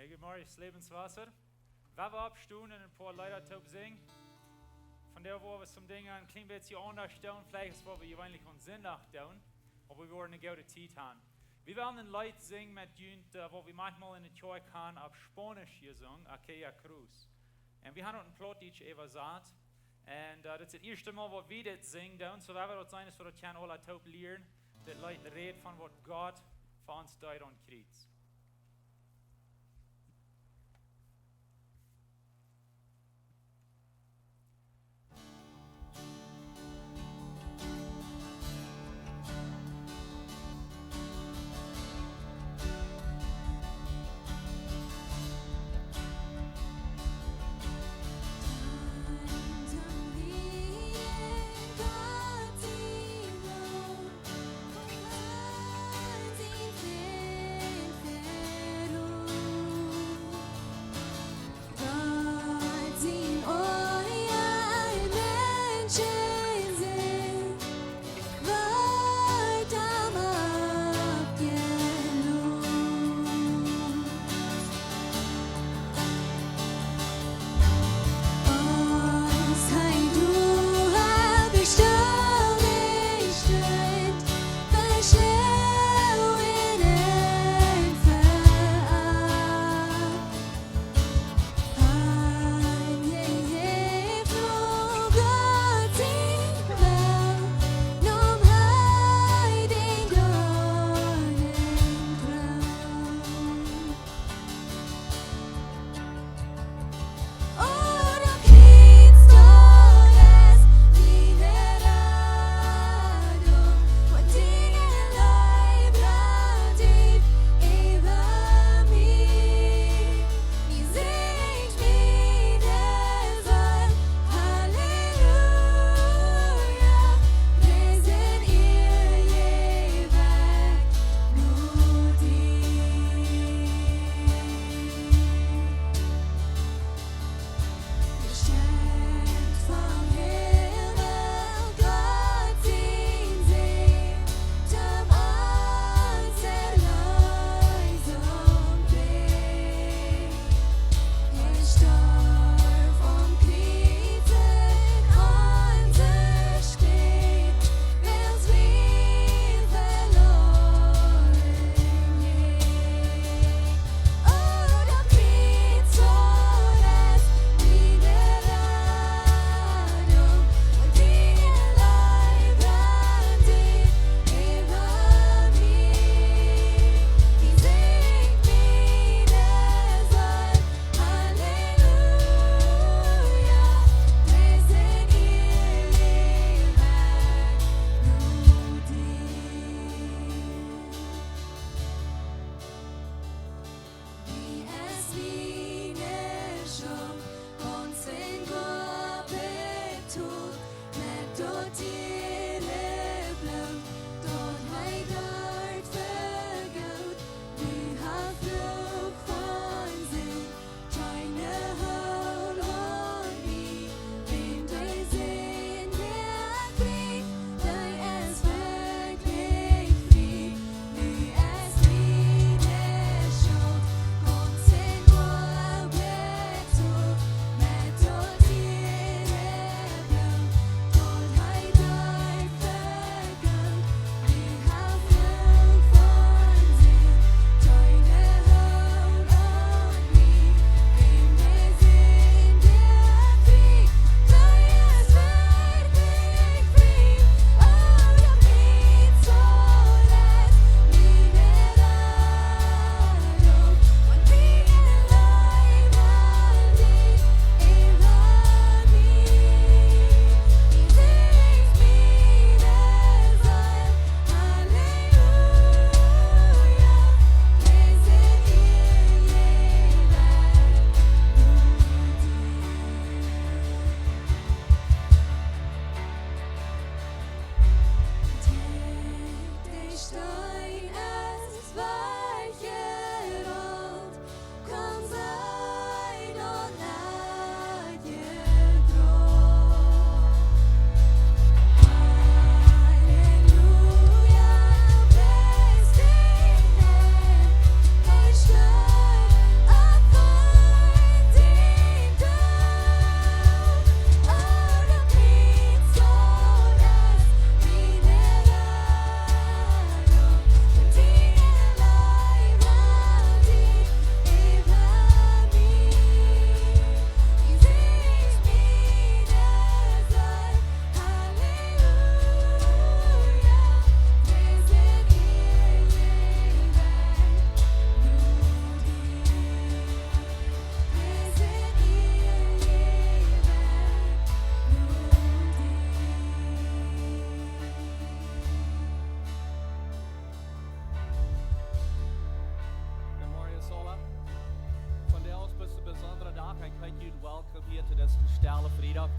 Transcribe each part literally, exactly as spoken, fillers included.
Hey, good morning, Lebenswasser. Wie woaren oppstonen un een poa Leeda toop sinjen. Vondoag woa wie sommje Dinja een kjlien bät aundasch doonen, veleicht aus waut wie jeweenlich aun Sindach doonen, oba wie woaren eene goode Tiet haben. Wie wellen een Leet sinjen met junt, äh, waut wie maunchmol enne Kjoakj haben opp Spaunisch jesungen, Aquella Cruz. Un wie haben daut en Plautdietsch äwasat. Un, äh, daut es daut ieeschte Mol waut wie dit sinjen doonen, soo woa wie daut seenen, soo daut wie daut aula toop lieren. Dit Leet rät von waut Gott fa ons deed aum Kjriez.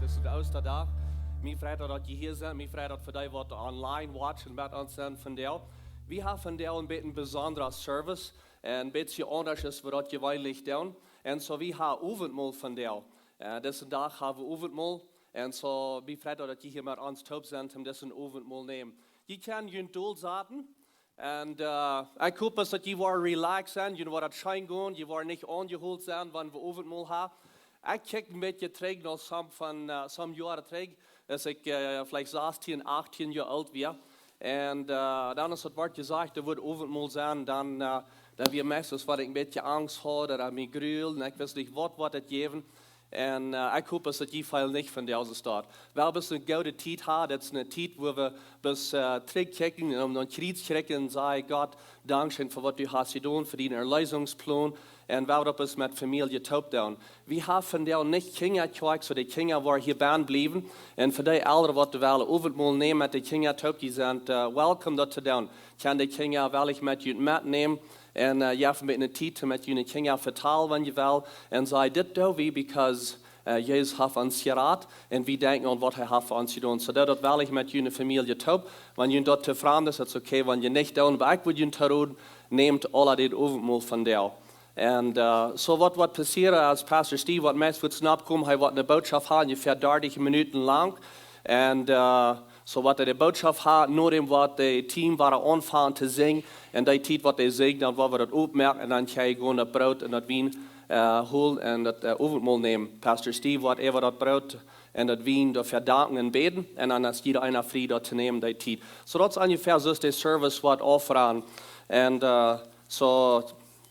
Dit es de Oostadach. Mie freit daut, daut jie hia sent. Mie freit daut fa dee, waut online watchen met ons sent vondoag. Wie haben vondoag een bät een besondra Service. Een bät aundasch aus wie daut jeweenlich doonen. Un soo, wie haben Owentmol vondoag. Äh, disen Dach haben wie Owentmol. Un soo, mie freit daut, daut jie hia met ons toop sent, om disen Owentmol nämen. Jie kjennen junt dol saten. Un, äh, ekj hop, daut jie woaren relaxed sent, jie woaren daut scheen gonen, jie woaren nich aunjehoolen sent, wan wie Owentmol haben. Ekj kjikj een bät trigj no some von, äh, some Joaren trigj, aus ekj, äh, veleicht sastieen, achttieen Joa oolt wia. Un, äh, dan es daut Wort jesajcht, doa wudd Owentmol sennen, dan, äh, dan wia meistens, waut ekj een bät Angst haud, ooda mie grulde, un ekj wist nich, waut, waut daut jäwen. Un, äh, ekj hop, daut jie feelen nich von dise Staut. Wie haben eene goode Tiet jehaut. Daut es eene Tiet, wua wie bloos, äh, trigj kjikjen un aum Kjriez kjikjen un sajen: "Gott, dankscheen fa waut du hast jedonen, fa dienen Erleesungsplan." Un wie haben daut bloos met Famielje toop jedonen. Wie haben vondoag nich Kjinja, Kjoakj, soo de Kjinja woaren hia bennen bliewen. Un fa dee Elren, waut wellen Owentmol nämen met de Kjinja toop, dee sent, äh, welcome daut to doonen. Kjenn de Kjinja woll met junt metnämen. Un, äh, jie haben eene Tiet met june Kjinja vetalen, wan jie wellen. Un saj: "Dit doo wie because, äh, Jesus haft ons jerat. Un wie denkjen aun, waut hee haft fa ons jedonen." Soo daut, daut woll ekj met june Famielje toop. Wan junt daut too framd es, daut es okay, wan jie nich doonen. Oba ekj wudd junt to Rot nämen, aula dit Owentmol vondoag. Un, äh, soo waut, waut passieren, aus Pastor Steve, waut meist woat snappen komen, hee woat eene Botschaft haben, onjefäa dartich Minuten lang. Un, äh, soo waut hee de Botschaft haft, no däm waut daut Team wia aunfangen to sinjen. Un dee Tiet waut hee sinjt, dan woa wie daut opmoaken un dan kjenn jie gonen daut Broot un daut Wien, äh, holen un daut, äh, Owentmol nämen. Pastor Steve woat äwa daut Broot un daut Wien doafäa danken un bäden. Un dan es jieda eena frie daut to nämen, dee Tiet. Soo daut es onjefäa soo de Service waut aufran. Un, äh, soo,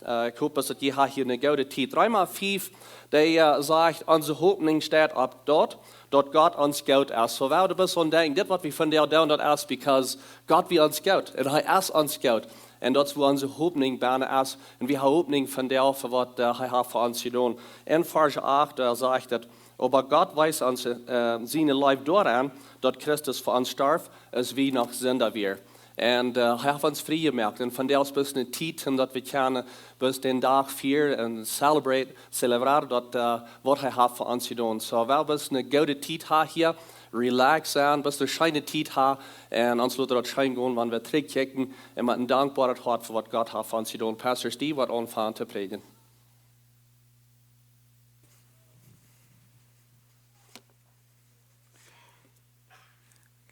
äh, ekj hop, daut jie haben hia eene goode Tiet. Reema fief, dee, äh, sajcht: "Onse Hopninj steit opp daut, daut Gott ons goot es." Soo, wie haben een bät aun denkjen, dit waut wie vondoag doonen, daut es because Gott wia ons goot. Un hee es ons goot. Un daut es, wua onse Hopninj bennen es. Un wie haben Hopninj vondoag fa waut, äh, hee haft fa ons jedonen. En Varsch acht, doa sajcht et: "Oba Gott wiest ons, äh, siene Leew doaraun, daut Christus fa ons storf, aus wie noch Sinda wieren." Un, äh, hee haft ons frie jemoakt. Un vondoag es bloos eene Tiet, om daut wie kjennen bloos dän Dach fieren un celebrate, celebrar daut, äh, waut hee haft fa ons jedonen. Soo, wie haben bloos eene goode Tiet jehaut hia, relaxed sennen, bloos eene scheene Tiet haben. Un ons lot daut scheen gonen, wan wie trigj kjikjen un met een dankboaret Hoat fa waut Gott haft fa ons jedonen. Pastor Steve woat aunfangen to prädjen.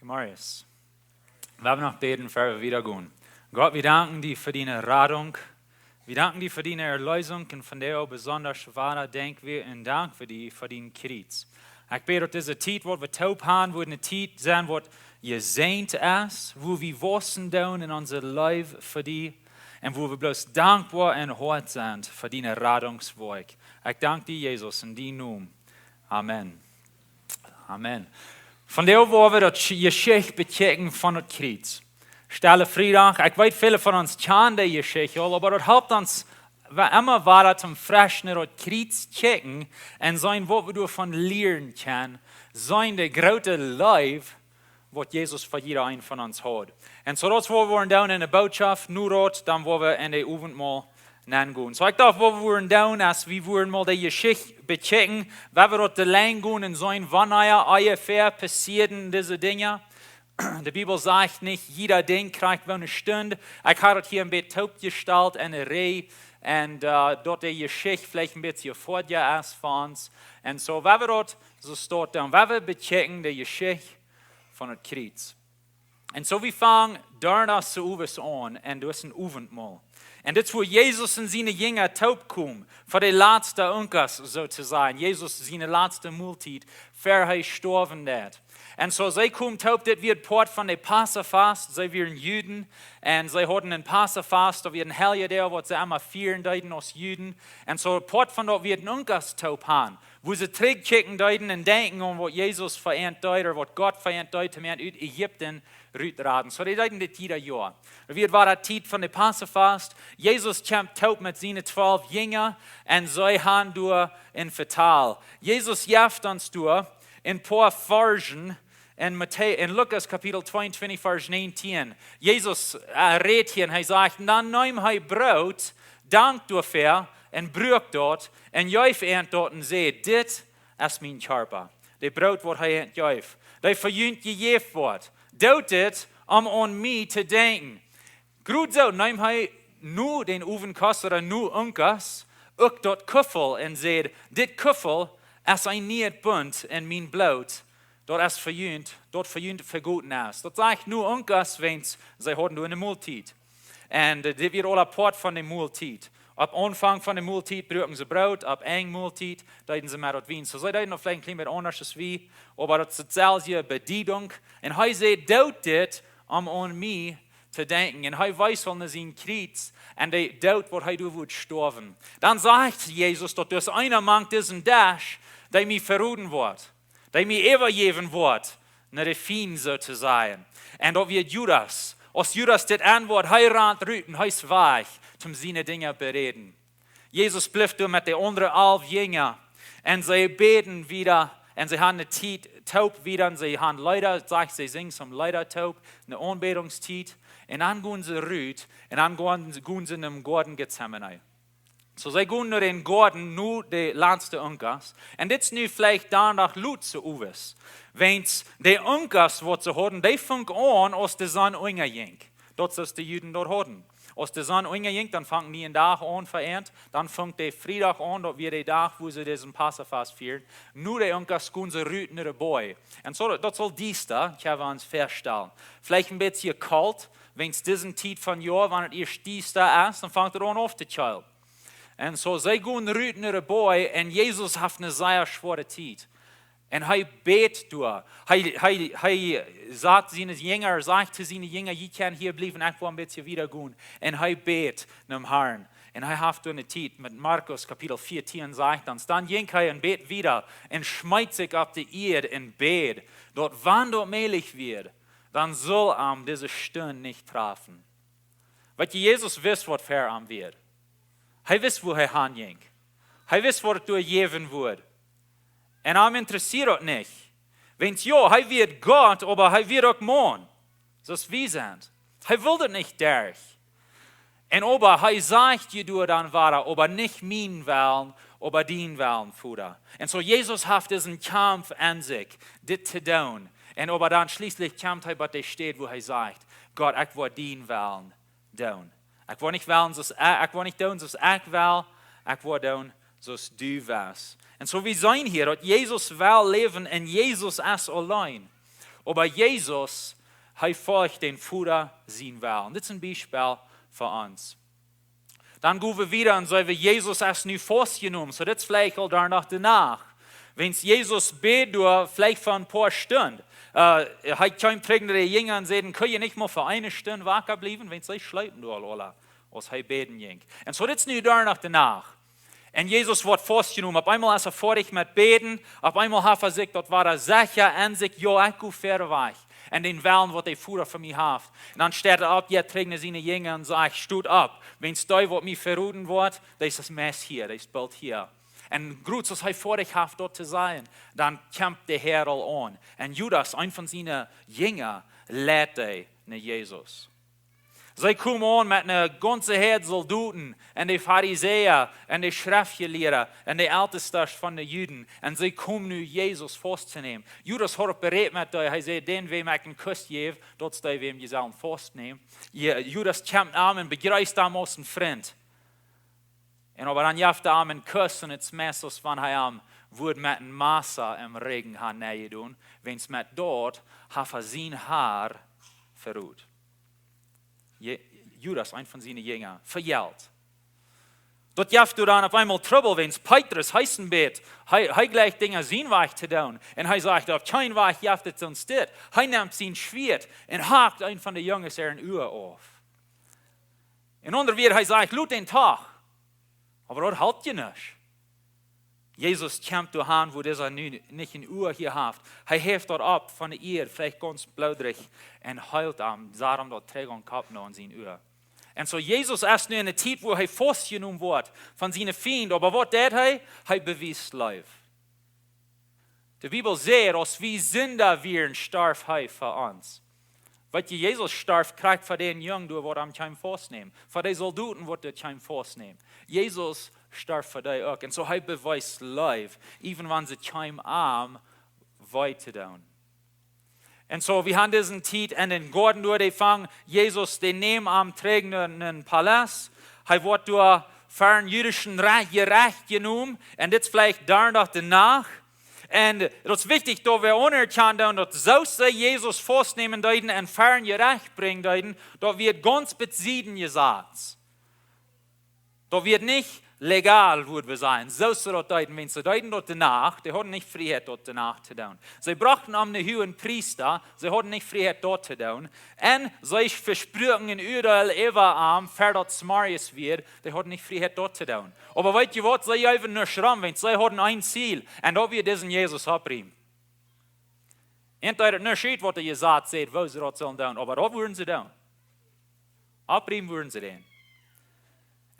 Marius, wie haben noch bäden, ea wie wieda gonen. Gott, wie danken die fa diene Radunk. Wie danken die fa diene Erleesunk un vondoag besonda wada denkj wie un dank wie die fa dien Kjriez. Ekj bäd, daut dise Tiet, waut wie toop haben, woat eene Tiet sennen, waut jesäajent es, wua wie wausen doonen en onse Leew fa die un wua wie bloos dankboa em Hoat sent fa diene Radunkswoakj. Ekj dank die, Jesus, en dienen Nomen. Amen. Amen. Vondoag woa wie daut Jeschicht bekjikjen von daut Kjriez. Stelle Friedach, ekj weet, väle von ons kjanen dee Jeschicht aul, oba daut halpt ons wa-, emma wada toom fresch no daut Kjriez kjikjen un seenen, waut wie doavon lieren kjennen, seenen de groote Leew, waut Jesus fa jieda een von ons haud. Un soo daut woa wie doonen en de Botschaft, nu daut, dan woa wie en de Owentmol nengonen. Soo, ekj docht, waut wie wudden doonen, es wie wudden mol de Jeschicht bekjikjen, wua wie daut de Lien gonen un seenen, wanea onjefäa passieeden dise Dinja. De Bibel sajcht nich, jieda Dinkj kjricht woo eene Stund. Ekj hab daut hia een bät toopjestalt en eene Reaj. Un, äh, daut de Jeschicht veleicht een bät foadich es fa ons. Un soo, wua wie daut soo stonen, wua wie bekjikjen de Jeschicht von daut Kjriez. Un soo, wie fangen Donnadach soo owes aun, un daut es een Owentmol. Un dit es, wua Jesus un siene Jinja toopkomen, fa de latste Unkas, soo to sajen. Jesus siene latste Moltiet, ver hee stoawen deed. Un soo, see komen toop, dit wia Poat von de Passafast, see wieren Juden, un see hauden een Passafast, daut wia een Heljedoag, waut see emma fieren deeden aus Juden. Un soo, Poat von daut wia een Unkas toop han. Wua see trigjkjikjen deeden un denkjen aun waut Jesus fa an deed, ooda waut Gott fa an deed, om an ut Ägipten rutraden. Soo, dee deeden dit jieda Joa. Daut wia de Tiet von de Passafast. Jesus kjemt toop met siene twalf Jinja un see han doa een Vetal. Jesus jeft ons doa een poa Varzen en Matä-, en Lukas Kapitel tweeuntwintich, Varsch näajentieen. Jesus, äh, rät hia un hee sajcht: Dan neem hee Broot, dankt doafäa un bruak daut un jeef an daut un säd: "Dit es mien Kjarpa, De Broot, waut hee an jeef, dee fa junt jejäft woat. Doot dit, om aun mie to denkjen. Krakjt soo neem hee nu dän Owenkost, ooda nu Unkost, uk daut Kuffel un säd: Dit Kuffel es een nieen Bunt en mien Bloot, daut es fa junt, daut fa junt vegoten es. Daut sajcht nu Unkost, wiels see hauden doa eene Moltiet. Un, äh, dit wia aul een Poat von de Moltiet. Opp Aunfank von de Moltiet bruakten see Broot, opp Enj Moltiet deeden see met daut Wien. Soo see deeden daut veleicht een kjlien bät aundasch aus wie, oba daut es deeselwje Bediedunk. Un hee säd: Doot dit, om aun mie to denkjen. Un hee wees aul no sien Kjriez un de Doot, waut hee doa wudd stoawen. Dan sajcht Jesus, daut doa es eena mank disen Desch, dee mie veroden woat, dee mie äwajäwen woat no de Fiend, soo to sajen. Un daut wia Judas. Aus Judas dit enwoat, hee rant rut un hee es wajch, om siene Dinja beräden. Jesus blift doa met de aundre alf Jinja. Un see bäden wieda. Un see han eene Tiet toop wieda. Un see han Leeda, sajcht, see sinjen soone Leeda toop, eene Aunbädungstiet. Un dan gonen see rut. Un dan gonen, gonen see en dän Goaden Getsemane. Soo, see gonen no dän Goaden, no de latste Unkost. Un dit es nu veleicht dan noch lot soo owes. Wiels de Unkost, waut see hauden, dee funk aun, aus de Sonn unjajinkj. Daut es, de Juden daut hauden. Aus de Sonn unjajinkj, dan funk een niea Dach aun fa an. Dan funk de Friedach aun, daut wia de Dach, wua see disen Passafast fieeden. No de Unkost gonen see rut no de Boaj. Un soo, daut es aul diesta, kjenn wie ons väastalen. Veleicht een bät kolt, wiels dise Tiet von Joa, wan et ieescht diesta es, dan fangt et aun auftokolen. Un soo, see gonen rut no de Boaj un Jesus haft eene sea schwoare Tiet. Un hee bät doa. Hee, hee, hee sajcht siene Jinja, sajcht to siene Jinja: Jie kjennen hia bliewen, ekj woa een bät wieda gonen. Un hee bät nom Harn. Un hee haft doa eene Tiet, met Markus Kapitel vieetieen sajcht dan: Dan jinkj hee een bät wieda un schmeet sikj opp de Ieed un bäd, daut wan daut mäajlich wia, dan sull am dise Stund nich trafen. Weetst, Jesus wist, waut ver am wia. Hee wist, wua hee hanjinkj. Hee wist, waut et doa jäwen wudd. Un am interessieed daut nich. Wiels jo, hee wia Gott, oba hee wia uk Maun. Soo aus wie sent. Hee wull daut nich derch. Un oba hee sajcht je doa dan wada: Oba nich mien Wellen, oba dien Wellen, Voda. Un soo Jesus haft disen Kaumf en sikj, dit to doonen. Un oba dan schlieslich kjemt hee bie de Städ, wua hee sajcht: Gott, ekj woa dien Wellen doonen. Ekj woa nich wellen soo aus, ekj woa nich doonen soo aus ekj well, ekj woa doonen soo aus du west. Un soo wie seenen hia, daut Jesus well läwen un Jesus es auleen. Oba Jesus, hee folcht dän Voda sien Wellen. Dit es een Biespel fa ons. Dan go wie wieda un see wie, Jesus es nu faustjenomen. Soo, dit es veleicht aul dan noch de Nacht. Wiels Jesus bäd doa veleicht fa een poa Stund. Äh, hee kjeem trigj no de Jinja un säd: Kjenn jie nich mol fa eene Stund waka bliewen? Wiels see schleepen doa aul aula, aus hee bäden jinkj. Un soo, dit es nu dan noch de Nacht. Un Jesus woat faustjenomen. Opp eemol es hee foadich met bäden. Opp eemol haft hee sikj daut wada secha en sikj: Jo, ekj go wieda wajch. Un dän Wellen, waut de Voda fa mie haft. Un dan steit hee opp, jeit trigj no siene Jinja un sajcht: Stot opp. Wiels dee, waut mie veroden woat, dee es meist hia, dee es boolt hia. Un krakjt aus hee foadich haft daut to sajen, dan kjemt de Herr aul aun. Un Judas, eena von siene Jinja, leit dee no Jesus. See komen aun met eene gaunze Häad Soldoten un de Farisäa un de Schreftjelieede un de Eltestasch von de Juden. Un see komen nu Jesus fausttonämen. Judas haud beräd met dee, hee säd: Dän, wäm ekj een Kuss jäw, daut es dee, wäm jie sellen faustnämen. Je-, Judas kjemt aun un bejreesst am aus een Frint. Un oba dan jeft hee am een Kuss un et es meist aus wan hee am wudd met een Massa em Rigjen han nenjedonen, wiels met daut haft hee sien Herr veroden. Je-, Judas, eena von siene Jinja, fa Jelt. Daut jeft doa dan opp eemol Trubbel, wiels Petrus, hee es een bät, hee, hee jleicht Dinja sien Wajch to doonen. Un hee sajcht: Opp kjeen Wajch jeft et soo een Stekj. Hee nemt sien Schwieet un hakt eenen von de Junges äa Ua auf. En aundre Wieed, hee sajcht: Lot dän doch. Oba daut halpt je nich. Jesus kjemt doa han, wua disa nu nich een Ua hia haft. Hee heft daut opp von de Ieed, veleicht gaunz bloodrich, un heelt am, sat am daut trigj aum Kopp no aun sien Ua. Un soo Jesus es nu en de Tiet, wua hee faustjenomen woat von siene Fiend. Oba waut deit hee? Hee bewiest Leew. De Bibel sajcht, aus wie Sinda wieren, storf hee fa ons. Weetst, Jesus storf krakjt fa dän Jung doa, waut am kjeem faustnämen. Fa de Soldoten, waut doa kjeem faustnämen. Jesus storf fa dee uk. Un soo hee bewiest Leew, even wan see kjeemen am wee to doonen. Un soo, wie haben dise Tiet en dän Goaden doa, dee fungen Jesus, dee nämen am trigj no een Palaust. Hee woat doa ver een jüdische Recht, Jerecht jenomen. Un dit es veleicht dan noch de Nacht. Un daut es wichtich, daut wie aunerkjanen, daut soo aus see Jesus faustnämen deeden un ver een Jerecht brinjen deeden, daut wia gaunz besieden Jesaz. Daut wia nich legal, wudd wie sajen. Soo aus see daut deeden, wan see deeden daut de Nacht, dee hauden nich Frieheit daut de Nacht to doonen. See brochten am no een Priesta, see hauden nich Frieheit daut to doonen. Un see vespruaken een Uadeel äwa am, ver daut zemorjes wia, dee hauden nich Frieheit daut to doonen. Oba weet jie waut, see jeewen nuscht rom, wan see hauden een Ziel. Un daut wia disen Jesus oppriemen. Un daut nuscht ut, waut de Jesaz sajcht, woo see daut sullen doonen. Oba daut wudden see doonen. Oppriemen wudden see dän.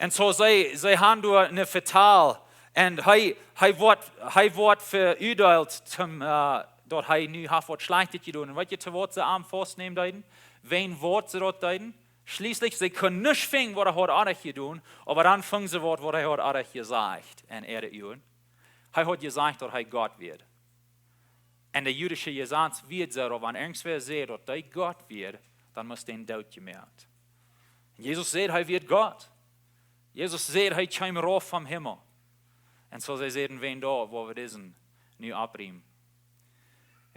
Un soo see, see haben doa een Vetal. Un hee, hee woat, hee woat veuadeelt, toom, äh, daut hee nu haft waut Schlajchtet jedonen. Un weet jie, to waut see am faustnämen deeden? Wäajen waut see daut deeden? Schlieslich, see kunnen nuscht finjen, waut hee haud oajch jedonen, oba dan fungen see waut, waut hee haud oajch jesajcht en äare Uagen. Hee haud jesajcht, daut hee Gott wia. Un de jüdische Jesaz wia soo, daut wan irjentwäa säd, daut hee Gott wia, dan must dän doot jemoakt. Un Jesus säd, hee wia Gott. Jesus säd, hee kjeem rauf vom Himmel. Un soo see säden, wäajen daut, woa wie disen nu oppriemen.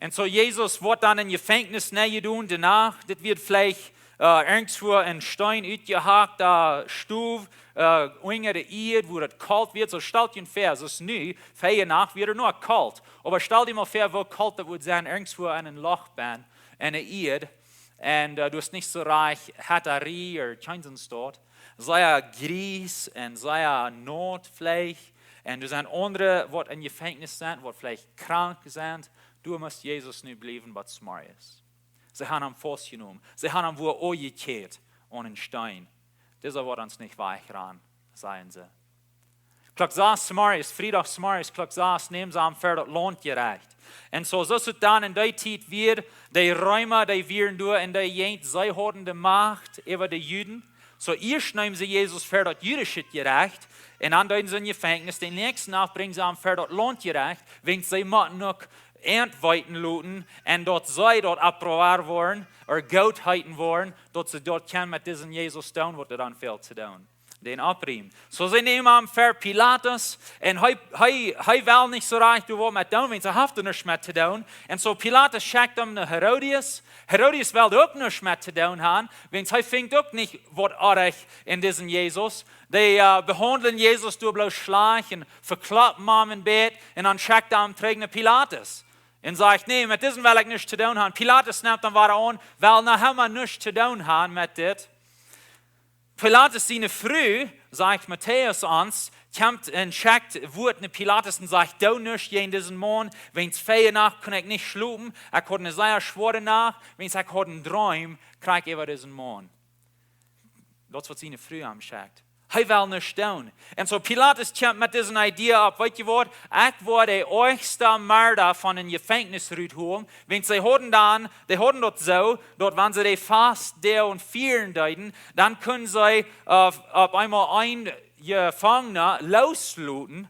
Un soo Jesus woat dan en Jefenkjnis nenjedonen, de Nacht, dit wia veleicht, äh, irjentwua een Steen utjehakt, doa Stow, äh, unja de Ieed, wua daut kolt wia. Soo stalt junt väa, soo aus nu, väa Nacht wia daut noch kolt. Oba stal die mol väa, woo kolt daut wudd sennen, irjentwua en een Loch bennen, en de Ieed. Un, äh, du hast nich soo rajcht Heater ooda kjeene Stroom. Sea gries un sea naut veleicht. Un doa sent aundre, waut en Jefenkjnis sent, waut veleicht krank sent. Doa must Jesus nu bliewen bat zemorjes. See haben am faustjenomen. See haben am wua aunjekjäat aun een Steen. Disa woat ons nich wajchrannen, sajen see. Klock sas zemorjes, Friedach zemorjes, Klock sas, nämen see am ver daut Launtjerecht. Un soo, soo aus et dan en dee Tiet wia, de Reema, dee wieren doa en dee Jäajent, see hauden de Macht äwa de Juden. Soo, ieescht nämen see Jesus ver daut jüdische Jerecht, un dan deeden see en Jefenkjnis. De näakjste Nacht brinjen see am ver daut Launtjerecht, wiels see musten uk an weeten loten, un daut see daut approberen woaren, ooda goot heeten woaren, daut see daut kjennen met disen Jesus doonen, waut hee dan fält to doonen. Dän oppriemen. Soo, see nämen am ver Pilatus, un hee, hee, hee well nich soo rajcht doa waut met doonen, wiels hee haft doa nuscht met to doonen. Un soo Pilatus schekjt am no Herodes. Herodes well doa uk nuscht met to doonen haben, wiels hee finjt uk nich waut oajch en disen Jesus. Dee, äh, behaundlen Jesus doa bloos schlajcht un vekloppen am een bät, un dan schekjt hee am trigj no Pilatus. Un sajcht, nä, met disen well ekj nuscht to doonen haben. Pilatus nemt am wada aun, well noch emma nuscht to doonen haben met dit. Pilatus siene Fru, sajcht Matäus ons, kjemt un schekjt Wuat no Pilatus un sajcht, doo nuscht jäajen disen Maun, wiels väa Nacht kunn ekj nich schlopen, ekj haud eene sea schwoare Nacht, wiels ekj haud een Dreem, kjrieech ekj äwa disen Maun. Daut es waut siene Fru am schekjt. Hee well nuscht doonen. Un soo Pilatus kjemt met dise Idee opp, weet jie waut, ekj woa de oajchsta Marda von een Jefenkjnis rutholen, wiels see hauden dan, dee hauden daut soo, daut wan see dee Fastdoag fieren deeden, dan kunnen see, äh, opp eemol een Jefangna loosloten.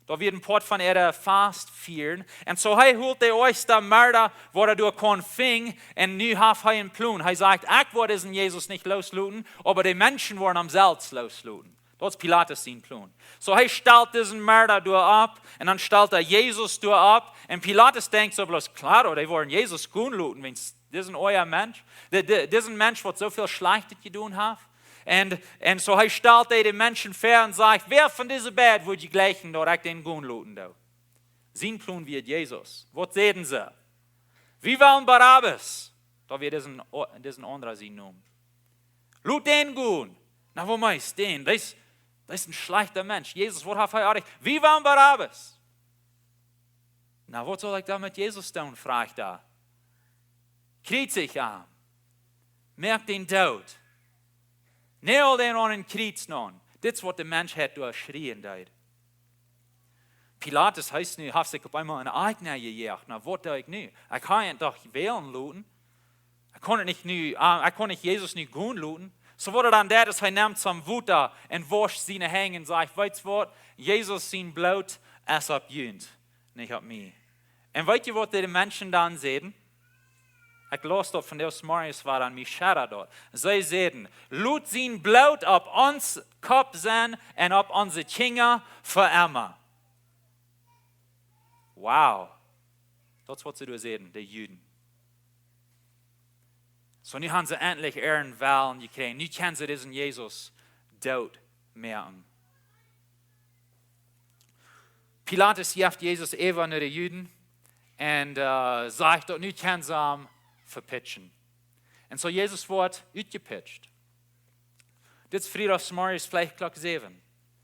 Daut wia een Poat von äare Fast fieren. Un soo hee holt de oajchsta Marda, waut hee doa kunn finjen, un nu haft hee een Plon. Hee sajcht, ekj woa disen Jesus nich loosloten, oba de Menschen woaren am selfst loosloten. Daut es Pilatus sien Plon. Soo hee stalt disen Marda doa opp, un dan stalt hee Jesus doa opp, un Pilatus denkjt soo bloos, kloa, dee woaren Jesus gonen loten, wiels disen oaja Mensch, de, de, disen Mensch waut soo väl Schlajchtet jedonen haft. Un, un soo hee stalt dee de Menschen väa un sajcht, wäa von dise beid wudd jie jlikjen daut ekj dän gonen loten doo? Sien Plon wia Jesus. Waut säden see? Wie wellen Barabbas. Daut wia disen, disen aundra sien Nomen. Lot dän gonen. Na, waut meenst dän? Daut es, daut es een schlajchta Mensch. Jesus, waut haft hee oajch? Wie wellen Barabbas. Na, waut saul ekj dan met Jesus doonen, fruach hee. Kjrieezich am. Moak dän doot. Näajel dän aun een Kjriez naun. Dit es waut de Menschheit doa schrieen deed. Pilatus, hee es nu, haft sikj opp eemol een Eid nenjejoacht. Na, waut doo ekj nu? Ekj kaun am doch wälen loten. Ekj kaun nich nu, äh, ekj kaun nich Jesus nu gonen loten. Soo waut hee dan deit, es hee nemt some Wota un woscht siene Henj un sajcht, weetst waut? Jesus sien Bloot es opp junt, nich opp mie. Un weet jie waut de Menschen dan säden? Ekj laus daut vondoag zemorjes, wia aun mie schera doa. See säden: "Lot sien Bloot opp ons Kopp sennen un opp onse Kjinja fa emma." Wow. Daut es waut see doa säden, de Juden. Soo, nu haben see endlich äaren Wellen jekjräajen. Nu kjennen see disen Jesus doot moaken. Pilatus jeft Jesus äwa no de Juden un, äh, sajcht daut nu kjennen see am vepitschen. Un soo Jesus woat utjepitscht. Dit es Friedach zemorjes, veleicht Klock säwen.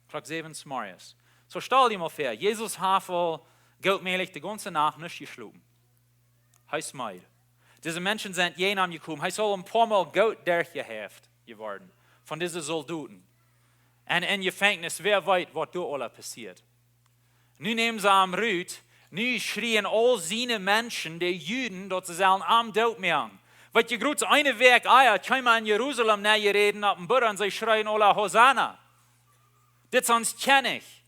Klock säwen zemorjes. Soo stal die mol väa, Jesus haft aul goot mäajlich de gaunze Nacht nich jeschlopen. Hee es meed. Dise Menschen sent jäajen am jekomen. Hee es aul een poa Mol goot derchjehäft jeworden von dise Soldoten. Un em Jefenkjnis, wäa weet waut doa aula passieet. Nu nämen see am rut, nu schrieen aul siene Menschen, de Juden, daut see sellen am doot moaken. Weet jie, krakjt eene Wäakj ea, kjeem hee en Jerusalem nenjeräden opp een Burra un see schrieen aula: "Hosanna! Dit es ons Kjennich!"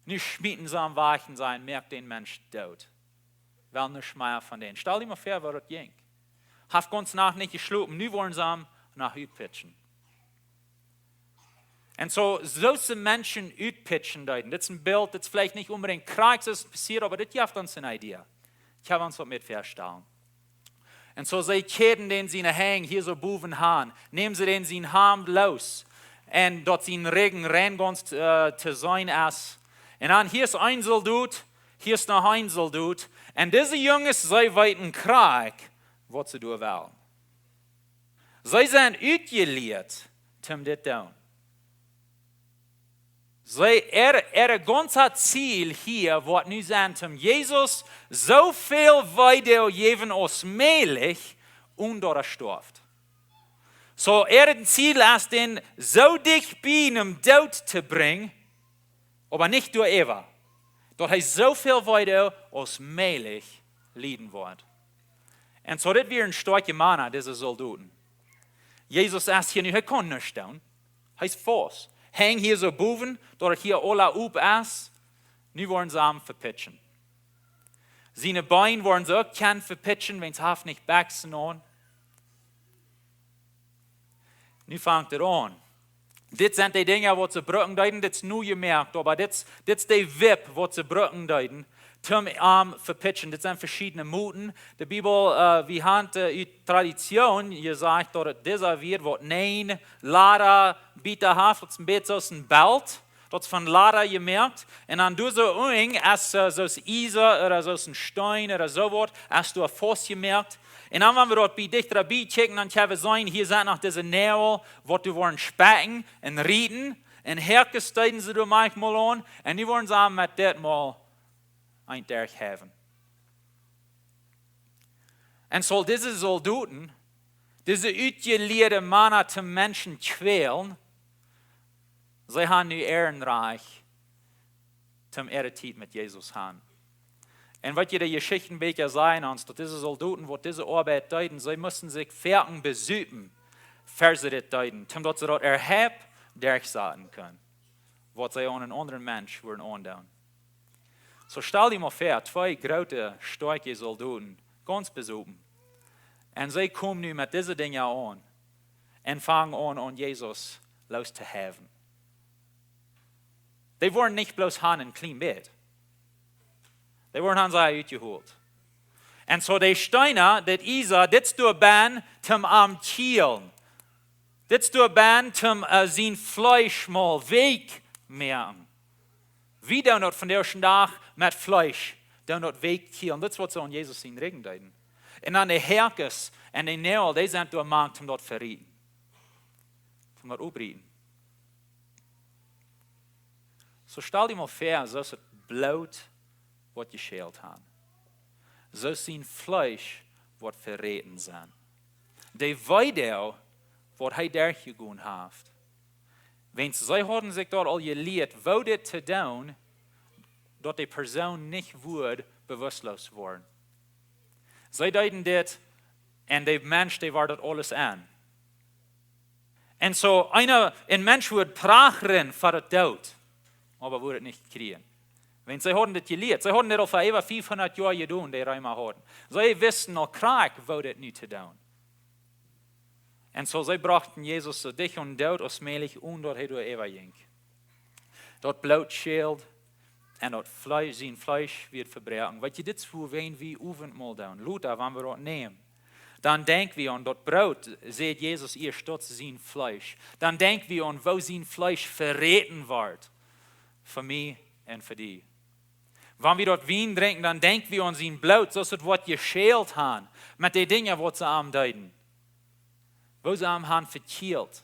Nu schmieten see am wajch un sajen: "Moak dän Mensch doot. Well nuscht mea von dän." Stal die mol väa, woo daut jinkj. Haft gaunze Nacht nich jeschlopen, nu woaren see am noch utpitschen. Un soo, soo aus see Menschen utpitschen deeden. Dit es een Bilt, dit es veleicht nich onbedingt krakjt soo aus et passieet, oba dit jeft ons eene Idee. Ekj hab ons waut met väastalen. Un soo see kjäden dän siene Henj hia soo bowen aun, nämen see dän sien Hamd loos, un daut sien Rigjen rein gaunz, äh, to seenen es. Un dan hia es een Soldot, hia es noch een Soldot. Un dise Junges, see weeten krakjt waut see doonen wellen. See sent utjelieet toom dit doonen. See, äa, äa gaunzet Ziel hia woat nu sennen, toom Jesus soo väl Weedoag jäwen aus mäajlich, onen daut hee stoaft. Soo, äa Ziel es, dän soo dicht bie aum Doot to brinjen, oba nich doaräwa, daut hee soo väl Weedoag aus mäajlich lieden woat. Un soo, dit wieren stoakje Mana, dise Soldoten. Jesus es hia nu, hee kaun nuscht doonen. Hee es faust. Henj hia soo bowen, daut et hia aula op es. Nu woaren see am vepitschen. Siene Been woaren see uk kjennen vepitschen, wiels hee haft nich Bekjsen aun. Nu fangt et aun. Dit sent de Dinja waut see brucken deeden, dit es nu jemoakt, oba dit, dit es de Wip waut see brucken deeden, toom am vepitschen. Dit sent veschiedne Moten. De Bibel, äh, wie haben, äh, ut Tradition jesajcht, daut et dise wia, waut näajen Lada Bieta haft, daut es een bät soo aus een Belt. Daut es von Lada jemoakt. Un dan doa soo unjen es, äh, soo aus Iesa ooda soo aus een Steen ooda soo waut, es doa faust jemoakt. Un dan, wan wie daut bie dichta bie kjikjen, dan kjenn wie seenen, hia sent noch dise Noagel, waut doa woaren spekjen un rieten. Un Häakes deeden see doa maunchmol aun. Un nu woaren see am met dit mol een derchhäwen. Un soo dise Soldoten, dise utjelieede Mana toom Menschen kjwälen, see haben nu äa Rajcht toom äare Tiet met Jesus haben. Un waut jie de Jeschichtenbieekja sajen ons, daut dise Soldoten, waut dise Oabeit deeden, see musten sikj foaken besupen, ea see dit deeden, toom daut see daut äwahaupt derchsaten kunnen, waut see aun een aundren Mensch wudden aundoonen. Soo stal die mol väa, twee groote, stoakje Soldoten, gaunz besopen. Un see komen nu met dise Dinja aun un fangen aun, aun Jesus loos to haben. Dee woaren nich bloos haben een kjleen bät. Dee woaren haben sea utjehoolt. Un soo de Steena, dit Iesa, dit es doa bennen toom am kjielen. Dit es doa bennen toom, äh, sien Fleesch mol weekj moaken. Wie doonen daut vondoag dän Dach met Fleesch, doonen daut weekj kjielen. Dit es waut see aun Jesus sien Rigjen deeden. Un dan de Häakes un de Noagel, dee sent doa mank toom daut verrieten. Toom daut oprieten. Soo stal die mol väa, soo aus et Bloot woat jeschält haben. Soo aus sien Fleesch woat verräten sennen. De Weedoag, waut hee derchjegonen haft. Wiels see hauden sikj doa aul jelieet, woo dit to doonen, daut de Persoon nich wudd bewusstloos woaren. See deeden dit un de Mensch, dee wort daut aules aun. Un soo eena, een Mensch wudd prachren fa daut Doot, oba wudd et nich kjrieen. Wiels see hauden dit jelieet. See hauden dit aul fa äwa fiefhundat Joa jedonen, de Reema hauden. See wisten aul krakjt, woo dit nu to doonen. Un soo, see brochten Jesus soo dicht aun Doot aus mäajlich, onen daut hee doa äwa jinkj. Daut Bloot schäld un daut Fleesch, sien Fleesch wort vebroaken. Weetst du, dit es woo, wan wie Owentmol doonen. Lota, wan wie daut nämen, dan denkj wie aun daut Broot, sajcht Jesus, ieescht daut sien Fleesch. Dan denkj wie aun, woo sien Fleesch veräten wort. Fa mie un fa die. Wan wie daut Wien drinkjen, dan denkj wie aun sien Bloot, soo aus et wort jeschält han, met de Dinja, waut see am deeden. Woo see am han vekjielt.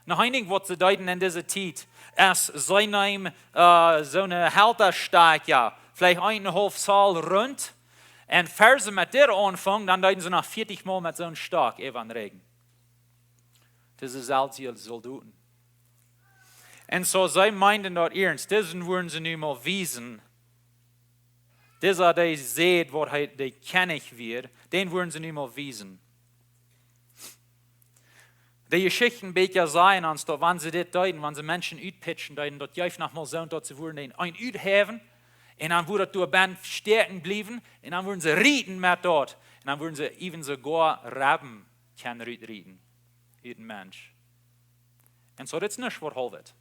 Noch een Dinkj, waut see deeden en dise Tiet, es, see neemen, äh, soone Haltastakj, jo, veleicht eenenhaulf Zoll runt. Un ea see met dit aunfungen, dan deeden see noch vieetich Mol met soon Stock äwa dän Rigjen. Dise selwje Soldoten. Un soo, see meenden daut iernst. Disen wudden see nu mol wiesen. Disa, dee säd, waut hee de Kjennich wia, dän wudden see nu mol wiesen. De Jeschichtenbieekja sajen ons daut, wan see dit deeden, wan see Menschen utpitschen deeden, daut jeef noch mol soo, daut see wudden dän eenen uthäwen, un dan wudd daut doa bennen stäakjen bliewen, un dan wudden see rieten met daut, un dan wudden see äwen soogoa Rebben kjennen rutrieten ut een Mensch. Un soo, dit es nuscht waut haulwet.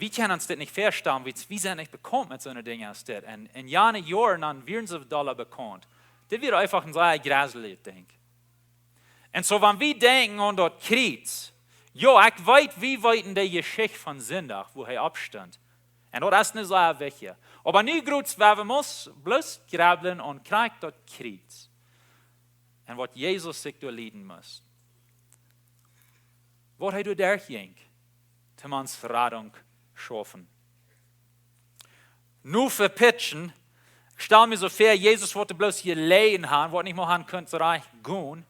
Wie kjennen ons dit nich väastalen, wiels wie sent nich bekaunt met soone Dinja aus dit. Un en jane Joaren dan wieren see dolla bekaunt. Dit wia eefach een sea jreslijet Dinkj. Un soo, wan wie denkjen aun daut Kjriez, jo, ekj weet, wie weeten de Jeschicht von Sindach, woo hee oppstunt. Un daut es nich soo wichtich. Oba nu, Gruts, wie motten bloos jrebblen aun krakjt daut Kjriez. Un waut Jesus sikj doa lieden must. Waut hee doa derchjinkj, toom ons Radunk schaufen. Nu vepitschen, ekj stal mie soo väa, Jesus wudd bloos hia lijen han, wudd nich mol han kunt rajcht gonen.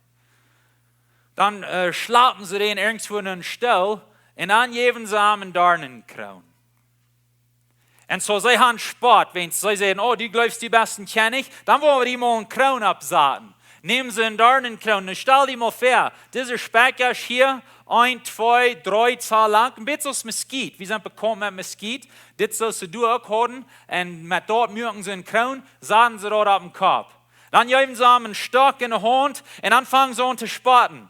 Dan, äh, schlapen see dän irjentwua en een Stool, un dan jäwen see am eene Doarnenkroon. Un soo, see han Spott, wan see säden, oh, du jleefst, du best een Kjennich, dan woa wie die mol eene Kroon oppsaten. Nämen see eene Doarnenkroon, nu stal die mol väa, dise Spekjasch hia, een, twee, dree Zoll lang, een bät aus Muskit. Wie sent bekaunt met Muskit. Dit es soo aus see doa uk hauden. Un met daut muaken see eene Kroon, saten see daut opp dän Kopp. Dan jäwen see am eenen Stock en de Haunt un dan fungen see aun to spotten.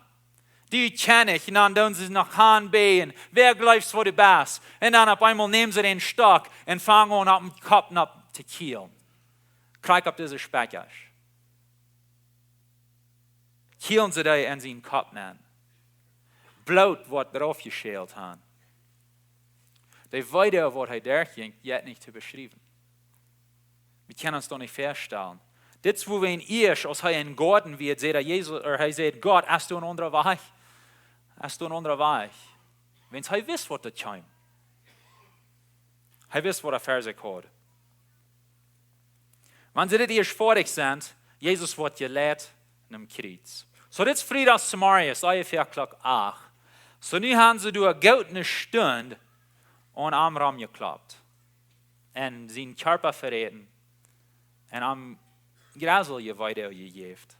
Du Kjennich, un dan doonen see noch aunbäden. Wäa jleefst, waut du best? Un dan opp eemol nämen see dän Stock un fungen aun, opp dän Kopp nopp to kjielen. Krakjt opp dise Spekjasch. Kjielen see dee en sienen Kopp nenn. Bloot woat doarauf jeschält han. De Weedoag, waut hee derchjinkj, jeit nich to beschriewen. Wie kjennen ons daut nich väastalen. Dit es woo wie en ieescht, aus hee em Goaden wia, säd hee, Jesus, ooda hee säd, Gott, hast du een aundren Wajch? Hast du een aundren Wajch? Wiels hee wist, waut doa kjeem. Hee wist, waut hee ver sikj haud. Wan see dit ieescht foadich sent, Jesus woat jeleit nom Kjriez. Soo, dit es Friedach zemorjes, onjefäa Klock acht. Soo, nu han see doa goot eene Stund aun am romjekloppt. Un sienen Kjarpa veräten. Un am jreslijet Weedoag jejäft.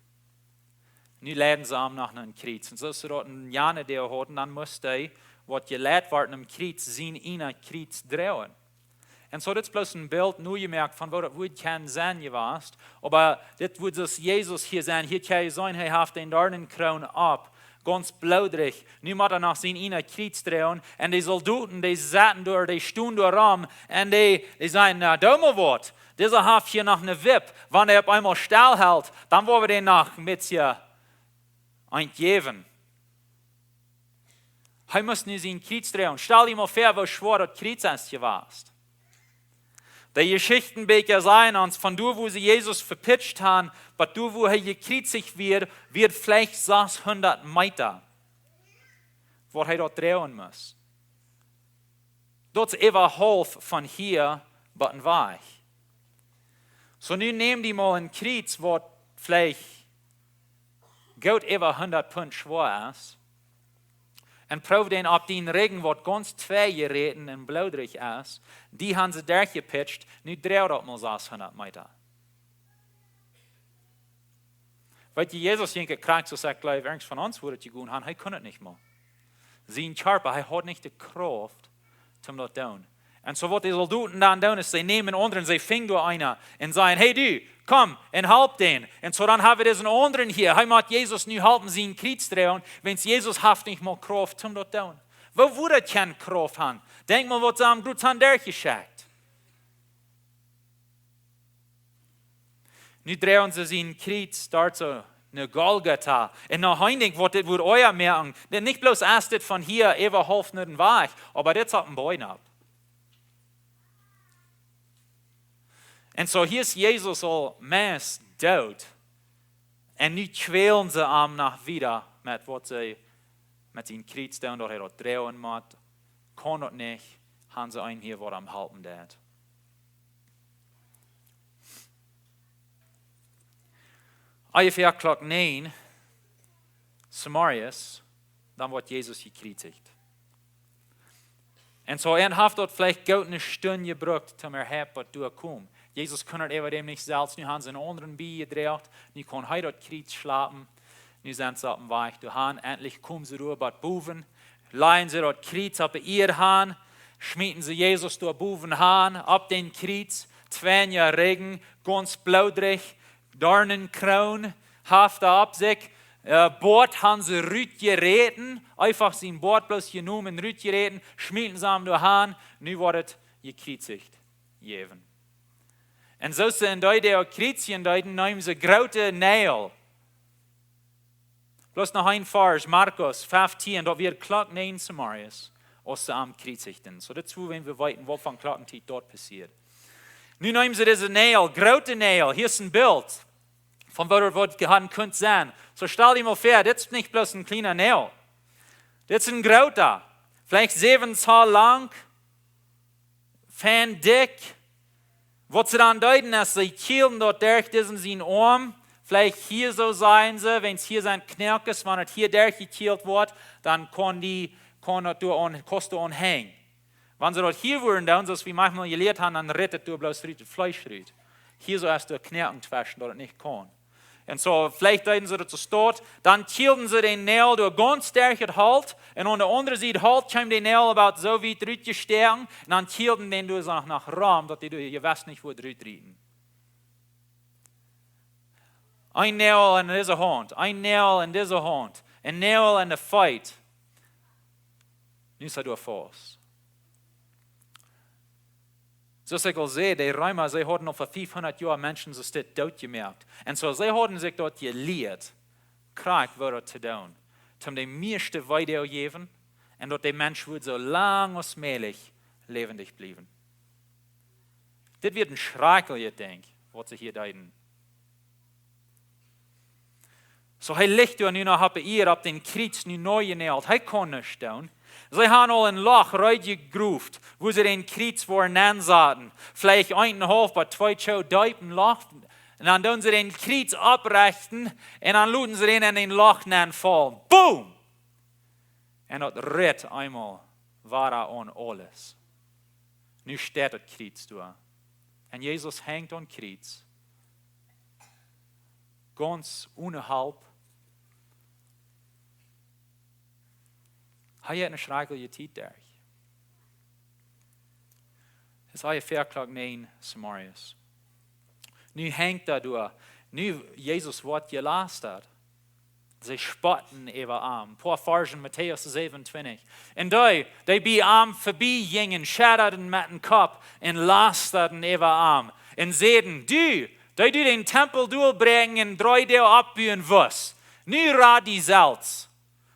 Nu leiden see am no een Kjriez. Un soo aus see daut en jane Doag hauden, dan must dee, waut jeleit wort nom Kjriez, sien ieejnet Kjriez droagen. Un soo, dit es bloos een Bilt nu jemoakt von waut daut woat kjennen sennen jewast. Oba dit woat, soo aus Jesus hia sennen, hia kjenn jie seenen, hee haft eene Doarnenkroon opp. Gaunz bloodrich. Nu mott hee noch sien ieejnet Kjriez droagen. Un de Soldoten, dee saten doa, dee stunden doa rom. Un dee, dee säden, na, doo mol waut. Dise haft hia noch eene Wipp. Wan hee opp eemol stell helt, dan woa wie dän noch een bät eent jäwen. Hee must nu sien Kjriez droagen. Stal die mol väa, woo schwoa daut Kjriez es jewast. De Jeschichtenbieekja sajen ons, von doa, wua see Jesus vepitscht han, bat doa, wua hee jekjriezicht wort, wia veleicht sashundat Meeta, waut hee doa droagen must. Daut es äwa haulf von hia bat een Wajch. Soo, nu näm die mol een Kjriez, waut veleicht goot äwa hundat Punt schwoa es, un proow dän opp dien Rigjen, waut gaunz tweijeräten un bloodrich es, dee han see derchjepitscht, nu droag daut mol sashundat Meeta. Weetst du, Jesus jinkj krakjt soo aus ekj jleew, irjent von ons wudd jegonen han, hee kunn et nich mea. Sien Kjarpa, hee haud nich de Krauft, om daut to doonen. Un soo waut de Soldoten dan doonen es, see nämen aundren, see finjen doa eenen un sajen: "Hey du, komm un halp dän." Un soo dan hab wie disen aundren hia. Hee mott Jesus nu halpen sien Kjriez droagen, wiels Jesus haft nich mol Krauft toom daut doonen. Woo wudd daut kjeene Krauft haben? Denkj mol waut see am Gruts han derchjeschekjt. Nu droagen see sien Kjriez doa soo no Golgota. Un no heen denkj, waut dit wudd ea moaken. Nich bloos es dit von hia äwa haulf no dän Wajch, oba dit es opp een Boajch opp. Un soo hia es Jesus aul meist doot. Un nu kjwälen see am noch wieda met waut see met sien Kjriez doonen, daut hee daut droagen mott. Kaun daut nich, han see eenen hia waut am halpen deit. Onjefäa Klock näajen, zemorjes, dan woat Jesus jekjriezicht. Un soo, et haft daut veleicht goot eene Stund jebrukt, toom hee bat doa kjeem. Jesus kunn daut äwa däm nich selfst, nu han see eenen aundren bie jedroagen, nu kaun hee daut Kjriez schlapen, nu sent see opp dän Wajch doa han, endlich komen see doa bat bowen, lajen see daut Kjriez opp de Ieed han, schmieten see Jesus doa bowen han, opp dän Kjriez, Tweena Rigjen, gaunz bloodrich, Doarnenkroon haft hee opp sikj, äh, Boat han see rutjeräten, eefach sien Boat bloos jenomen, rutjeräten, schmieten see am doa han, nu woat et jekjriezicht jäwen. Un soo aus see en dee Tiet kjriezijen deeden, neemen see groote Näajel. Bloos noch een Varsch, Markus feftieen, daut wia Klock näajen zemorjes, aus see am kjriezichten. Soo, dit es wua wie weeten, waut fa Klockentiet doa passieed. Nu neemen see dise Näajel, groote Näajel, hia es een Bilt von waut daut woat jehaun kunt sennen. Soo stal die mol väa, dit es nich bloos een kjliena Näajel. Dit es een groota, veleicht säwen Zoll lang, fein dikj. Waut see dan deeden, es see kjielden daut derch disen sien Oarm. Veleicht hia soo sajen see, wan hia sent Knoakes, wan et hia derch jekjielt woat, dan kaun dee, kaun daut doa aun, kaust du aun henjen. Wan see daut hia wudden doonen, soo aus wie maunchmol jelieet haben, dan ritt et doa bloos rut, daut Fleesch rut. Hia soo es doa Knoaken tweschen, daut et nich kaun. Un soo, veleicht deeden see daut soo stoakj, dan kjielden see dän Näajel doa gaunz derch daut Holt, un aun de aundre Sied Holt kjeem de Näajel about soo wiet rutjestoaken, un dan kjielden see dän doa soo noch, noch rom, daut dee doa jewess nich wudd rutrieten. Een Näajel en dise Haunt, een Näajel en dise Haunt, een Näajel en de Feet. Nu es hee doa faust. Soo aus ekj aul säd, de Reema, see hauden aul fa fiefhundat Joa Menschen soo aus dit dootjemoakt. Un soo, see hauden sikj daut jelieet, krakjt woo daut to doonen. Toom de mieeschte Wee jäwen un daut de Mensch wudd soo lang aus mäajlich läwendich bliewen. Dit wia een schrakjlichet Dinkj, waut see hia deeden. Soo, hee licht doa nu noch opp de Ieed, opp dän Kjriez nu nojenäajelt. Hee kaun nuscht doonen. See haben aul een Loch reed jegroft, wua see dän Kjriez wudden nensaten. Veleicht een un een haulf bat twee Zoll deep een Loch. Un dan doonen see dän Kjriez opprechten un dan loten see dän en een Loch nenfaulen. Boom! Un daut ritt eemol wada aun aules. Nu steit daut Kjriez doa. Un Jesus henjt aum Kjriez. Gaunz one Help. Hee haft eene schrakjliche Tiet derch. Et es onjefäa Klock näajen zemorjes. Nu henjt hee doa. Nu Jesus woat jelastat. See spotten äwa am. Poa Varsch en Matäus säwenuntwintich. Un dee, dee bie am verbie jinjen, schudden met dän Kopp un lastaden äwa am. Un säden: "Du, dee du dän Tempel doonen brinjen un dree Doag oppbuen wurscht, nu rad die selfst.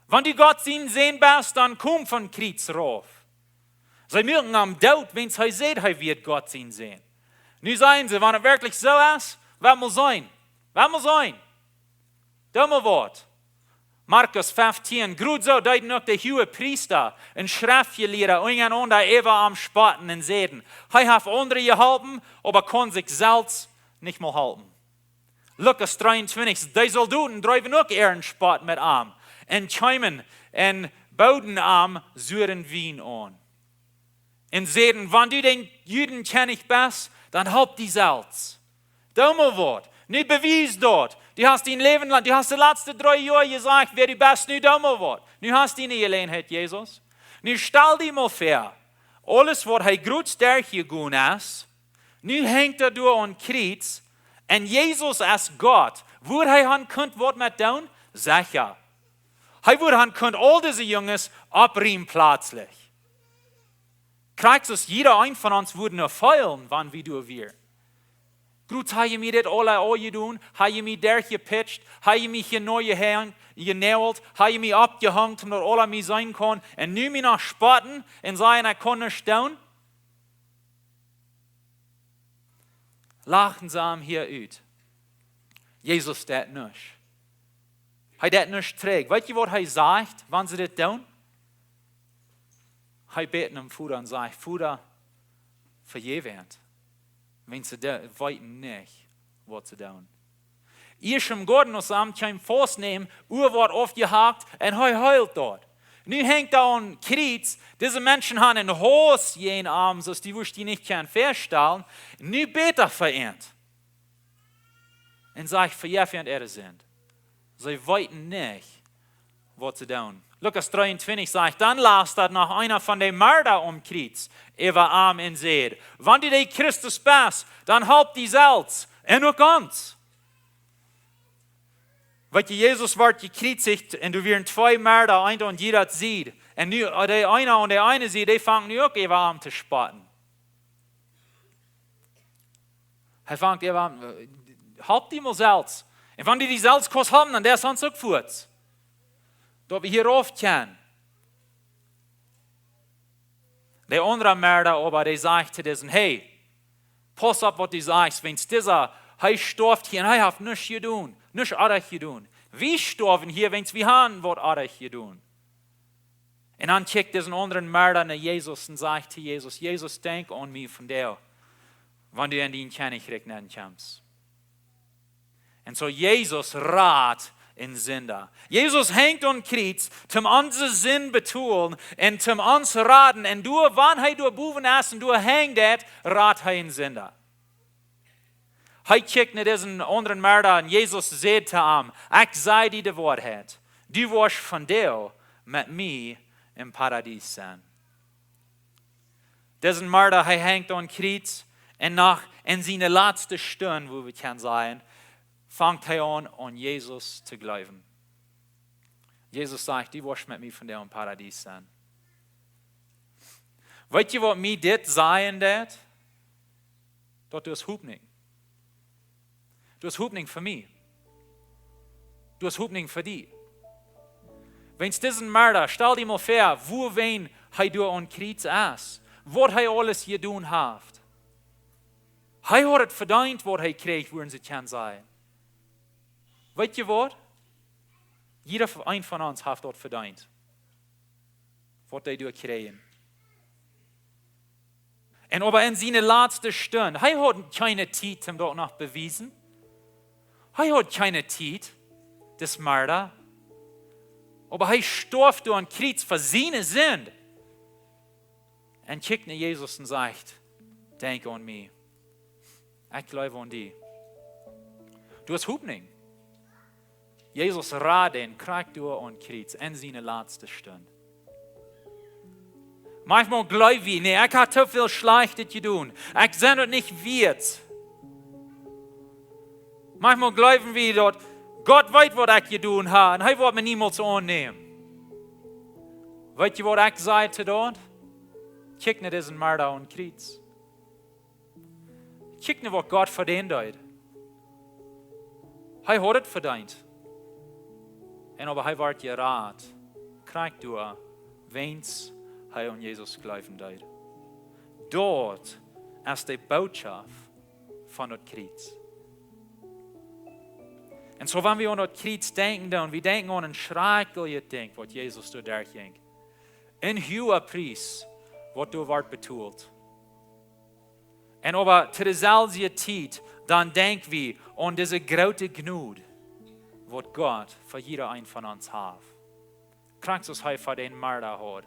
Wan du Gott sien Sän best, dan komm vom Kjriez rauf." See muaken am doot, wiels hee säd, hee wia Gott sien Sän. Nu sajen see: "Wan et werkjlich soo es, woa wie mol seenen. Woa wie mol seenen. Doo mol waut." Markus feftieen, krakjt soo deeden uk de Huagepriesta un Schreftjelieede unjarenaunda äwa am spotten un säden: "Hee haft aundre jeholpen, oba kaun sikj selfst nich mol halpen." Lukas dreeuntwintich, de Soldoten dreewen uk äaren Spott met am un kjeemen un booden am suren Wien aun. Un säden: "Wan du dän Judenkjennich best, dan halp die selfst. Doo mol waut. Nu bewies daut. Du hast dien Läwen lang, du hast de latste dree Joa jesajcht, wäa du best, nu doo mol waut. Nu hast du de Jeläajenheit, Jesus. Nu stal die mol väa, Aules waut hee groot derchjegonen es, nu hengt hee doa aum Kjriez. Un Jesus es Gott. Wudd hee han kunt waut met doonen? Secha. Hee wudd han kunt aul dise Junges oppriemen pletslich. Krakjt soo aus jieda een von ons wudd nu feelen, wan wie doa wieren. Groot, ha jie mie dit aula aunjedonen, ha jie mie derchjepitscht, ha jie mie hia nopp jehongen, jenault, ha jie mie oppjehongen, daut aula mie seenen kunnen, un nu mie noch spotten un sajen, ekj kaun nuscht doonen? Lachen see am hia ut. Jesus deit nuscht. Hee deit nuscht trigj. Weet jie waut hee sajcht, wan see dit doonen? Hee bät nom Voda un sajcht: "Voda, vejeff an. Wiels see de-, weeten nich, waut see doonen." Ieescht em Goaden, aus see am kjeemen faustnämen, Ua wort aufjehakt un hee heelt doa. Nu hengt hee aum Kjriez. Dise Menschen haben eenen Hauss jäajen am, soo aus du wurscht die nich kjennen väastalen. Nu bät hee fa an un sajcht: "Vejeff an äare Sind. See weeten nich, waut see doonen." Lukas dreeuntwintich sajcht: "Dan lastad noch eena von de Moakjaren aum Kjriez äwa am un säd: 'Wan du de Christus best, dan halp die selfst un uk ons.'" Weet jie, Jesus wort jekjriezicht un doa wieren twee Moakjaren, eent aun jieda Sied. Un nu, äh, dee eena aun de eene Sied, dee fangt nu uk äwa am to spotten. Hee fangt äwa an: "Äh, halp die mol selfst. Un wan du die selfst kaust halpen, dan deist du ons uk fuaz. Daut wie hia rauf kjennen." De aundra Moakjaren oba, dee sajcht to disen: "Hey, pauss opp, waut du sajchst, wiels disa, hee stoaft hia un hee haft nuscht jedonen, nuscht oajch jedonen. Wie stoawen hia, wiels wie haben waut oajch jedonen." Un dan kjikjt dise aundra Moakjaren no Jesus un sajcht to Jesus: "Jesus, denkj aun mie vondoag, wan du en dien Kjennichrikj nenkjemst." Un soo Jesus rat een Sinda. Jesus hengt aum Kjriez, toom onse Sind betolen un toom ons raden. Un doa, wan hee doa bowen es un doa hengt, rat hee een Sinda. Hee kjikjt no disen aundren Moakjaren un Jesus säd to am: "Ekj saj die de Woarheit. Du woascht vondoag met mie em Paradies sennen." Disen Moakjaren, hee hengt aum Kjriez un noch en siene latste Stund, woo wie kjennen sajen, fangt hee aun, aun Jesus to jleewen. Jesus sajcht: "Du woascht met mie vondoag em Paradies sennen." Weet jie, waut mie dit sajen deit? Daut du hast Hopninj. Du hast Hopninj fa mie. Du hast Hopninj fa die. Wiels disen Moakjaren, stal die mol väa, woo wäa hee doa aum Kjriez es, waut hee aules jedonen haft. Hee haud et vedeent, waut hee kjrieech, wudden see kjennen sajen. Weet jie waut? Jieda een von ons haft daut vedeent, waut hee doa kjrieech. Un oba en siene latste Stund, hee haud kjeene Tiet, om daut noch bewiesen. Hee haud kjeene Tiet, dis Moakjaren. Oba hee storf doa aum Kjriez fa siene Sind. Un kjikjt no Jesus un sajcht: "Denkj aun mie. Ekj jleew aun die. Du hast Hopninj." Jesus rat am krakjt doa aum Kjriez en siene latste Stund. Maunchmol jleew wie: "Nä, ekj hab too väl Schlajchtet jedonen. Ekj sie daut nich wieet." Maunchmol jleew wie daut Gott weet, waut ekj jedonen hab, un hee woat mie niemols aunnämen. Weet jie, waut ekj saj to daut? Kjikjt no disen Moakjaren aum Kjriez. Kjikjt no, waut Gott fa dän deed. Hee haud et vedeent. Un oba hee wort jerat, krakjt doa, wiels hee aun Jesus jleewen deed. Daut es de Norecht von daut Kjriez. Un soo, wan wie aun daut Kjriez denkjen, dan wie denkjen aun een schrakjlichet Dinkj, waut Jesus doa derchjinkj. Een huaga Pries, waut doa wort betolt. Un oba to deeselwje Tiet, dan denkj wie aun dise groote Jnod, waut Gott fa jieda een von ons haft. Krakjt soo aus hee fa dän Moakjaren haud,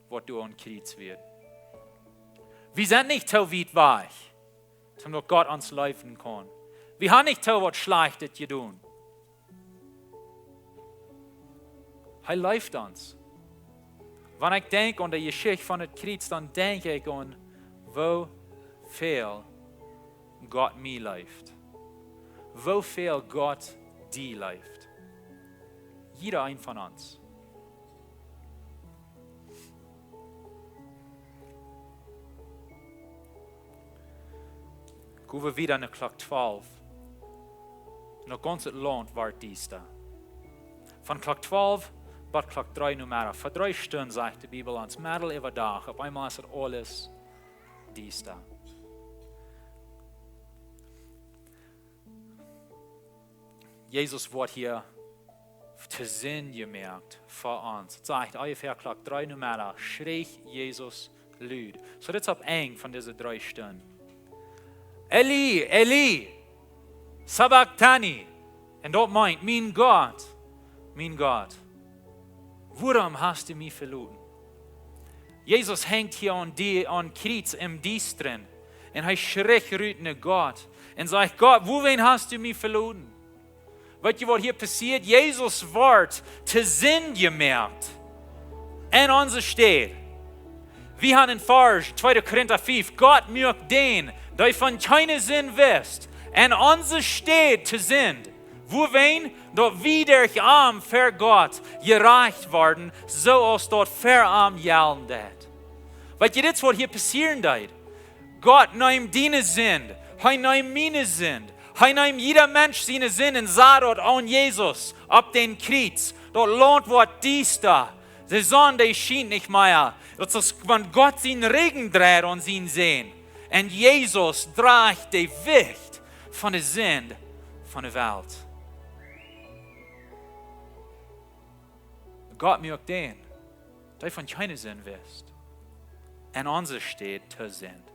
waut doa aum Kjriez wia. Wie sent nich too wiet wajch, om daut Gott ons leewen kaun. Wie haben nich too waut Schlajchtet jedonen. Hee leeft ons. Wan ekj denkj aun de Jeschicht von daut Kjriez, dan denkj ekj aun, woo väl Gott mie leeft. Woo väl Gott die leeft. Jieda een von ons. Go wie wieda no Klock twalf. Un daut gaunze Launt wort diesta. Von Klock twalf bat Klock dree Nomeddach. Fa dree Stunden, sajcht de Bibel ons, medden äwa Dach, opp eemol es et aules diesta. Jesus woat hia to Sind jemoakt fa ons. Et sajcht, onjefäa Klock dree Nomeddach, schreech Jesus lud. Soo, dit es opp Enj von dise dree Stunden. Eli, Eli, sabachthani. Un daut meent, mien Gott, mien Gott, wuarom hast du mie veloten? Jesus henjt hia aun die, aun Kjriez em Diestren. Un hee schricht rut no Gott un sajcht, Gott, wuawäajen hast du mie veloten? Weet jie, waut hia passieet? Jesus wort to Sind jemoakt. En onse Städ. Wie haben en Varsch, tweede Korinta fief, Gott muak dän, dee von kjeene Sind wist, en onse Städ to Sind. Wuawäajen? Daut wie derch am ver Gott jerajcht worden, soo aus daut ver am jellen deit. Weet jie, dit es waut hia passieren deed. Gott neem diene Sind, hee neem miene Sind, hee neem jieda Mensch siene Sind un sad daut aun Jesus opp dän Kjriez. Daut Launt wort diesta, de Sonn, dee schient nich mea. Daut es, wan Gott sienen Rigjen dreid aun sien Sän. Un Jesus drajcht de Wicht von de Sind von de Welt. Gott muak dän, dee von kjeene Sind wist, en onse Städ to Sind.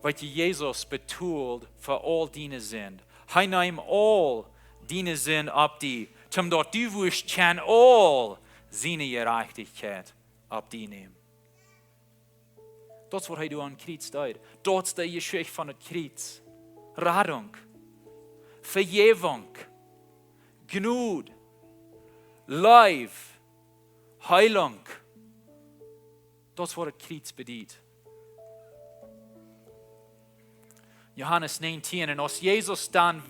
Weet jie, Jesus betold fa aul diene Sind. Hee neem aul diene Sind opp die, toom daut du wurscht kjennen aul siene Jerajchtichkjeit opp die nämen. Daut es waut hee doa aum Kjriez deed. Daut es de Jeschicht von daut Kjriez. Radunk, Vejäwunk, Jnod, Leew, Heilunk. Daut es waut daut Kjriez bediet. Johanes näajentieen. Un aus Jesus dan,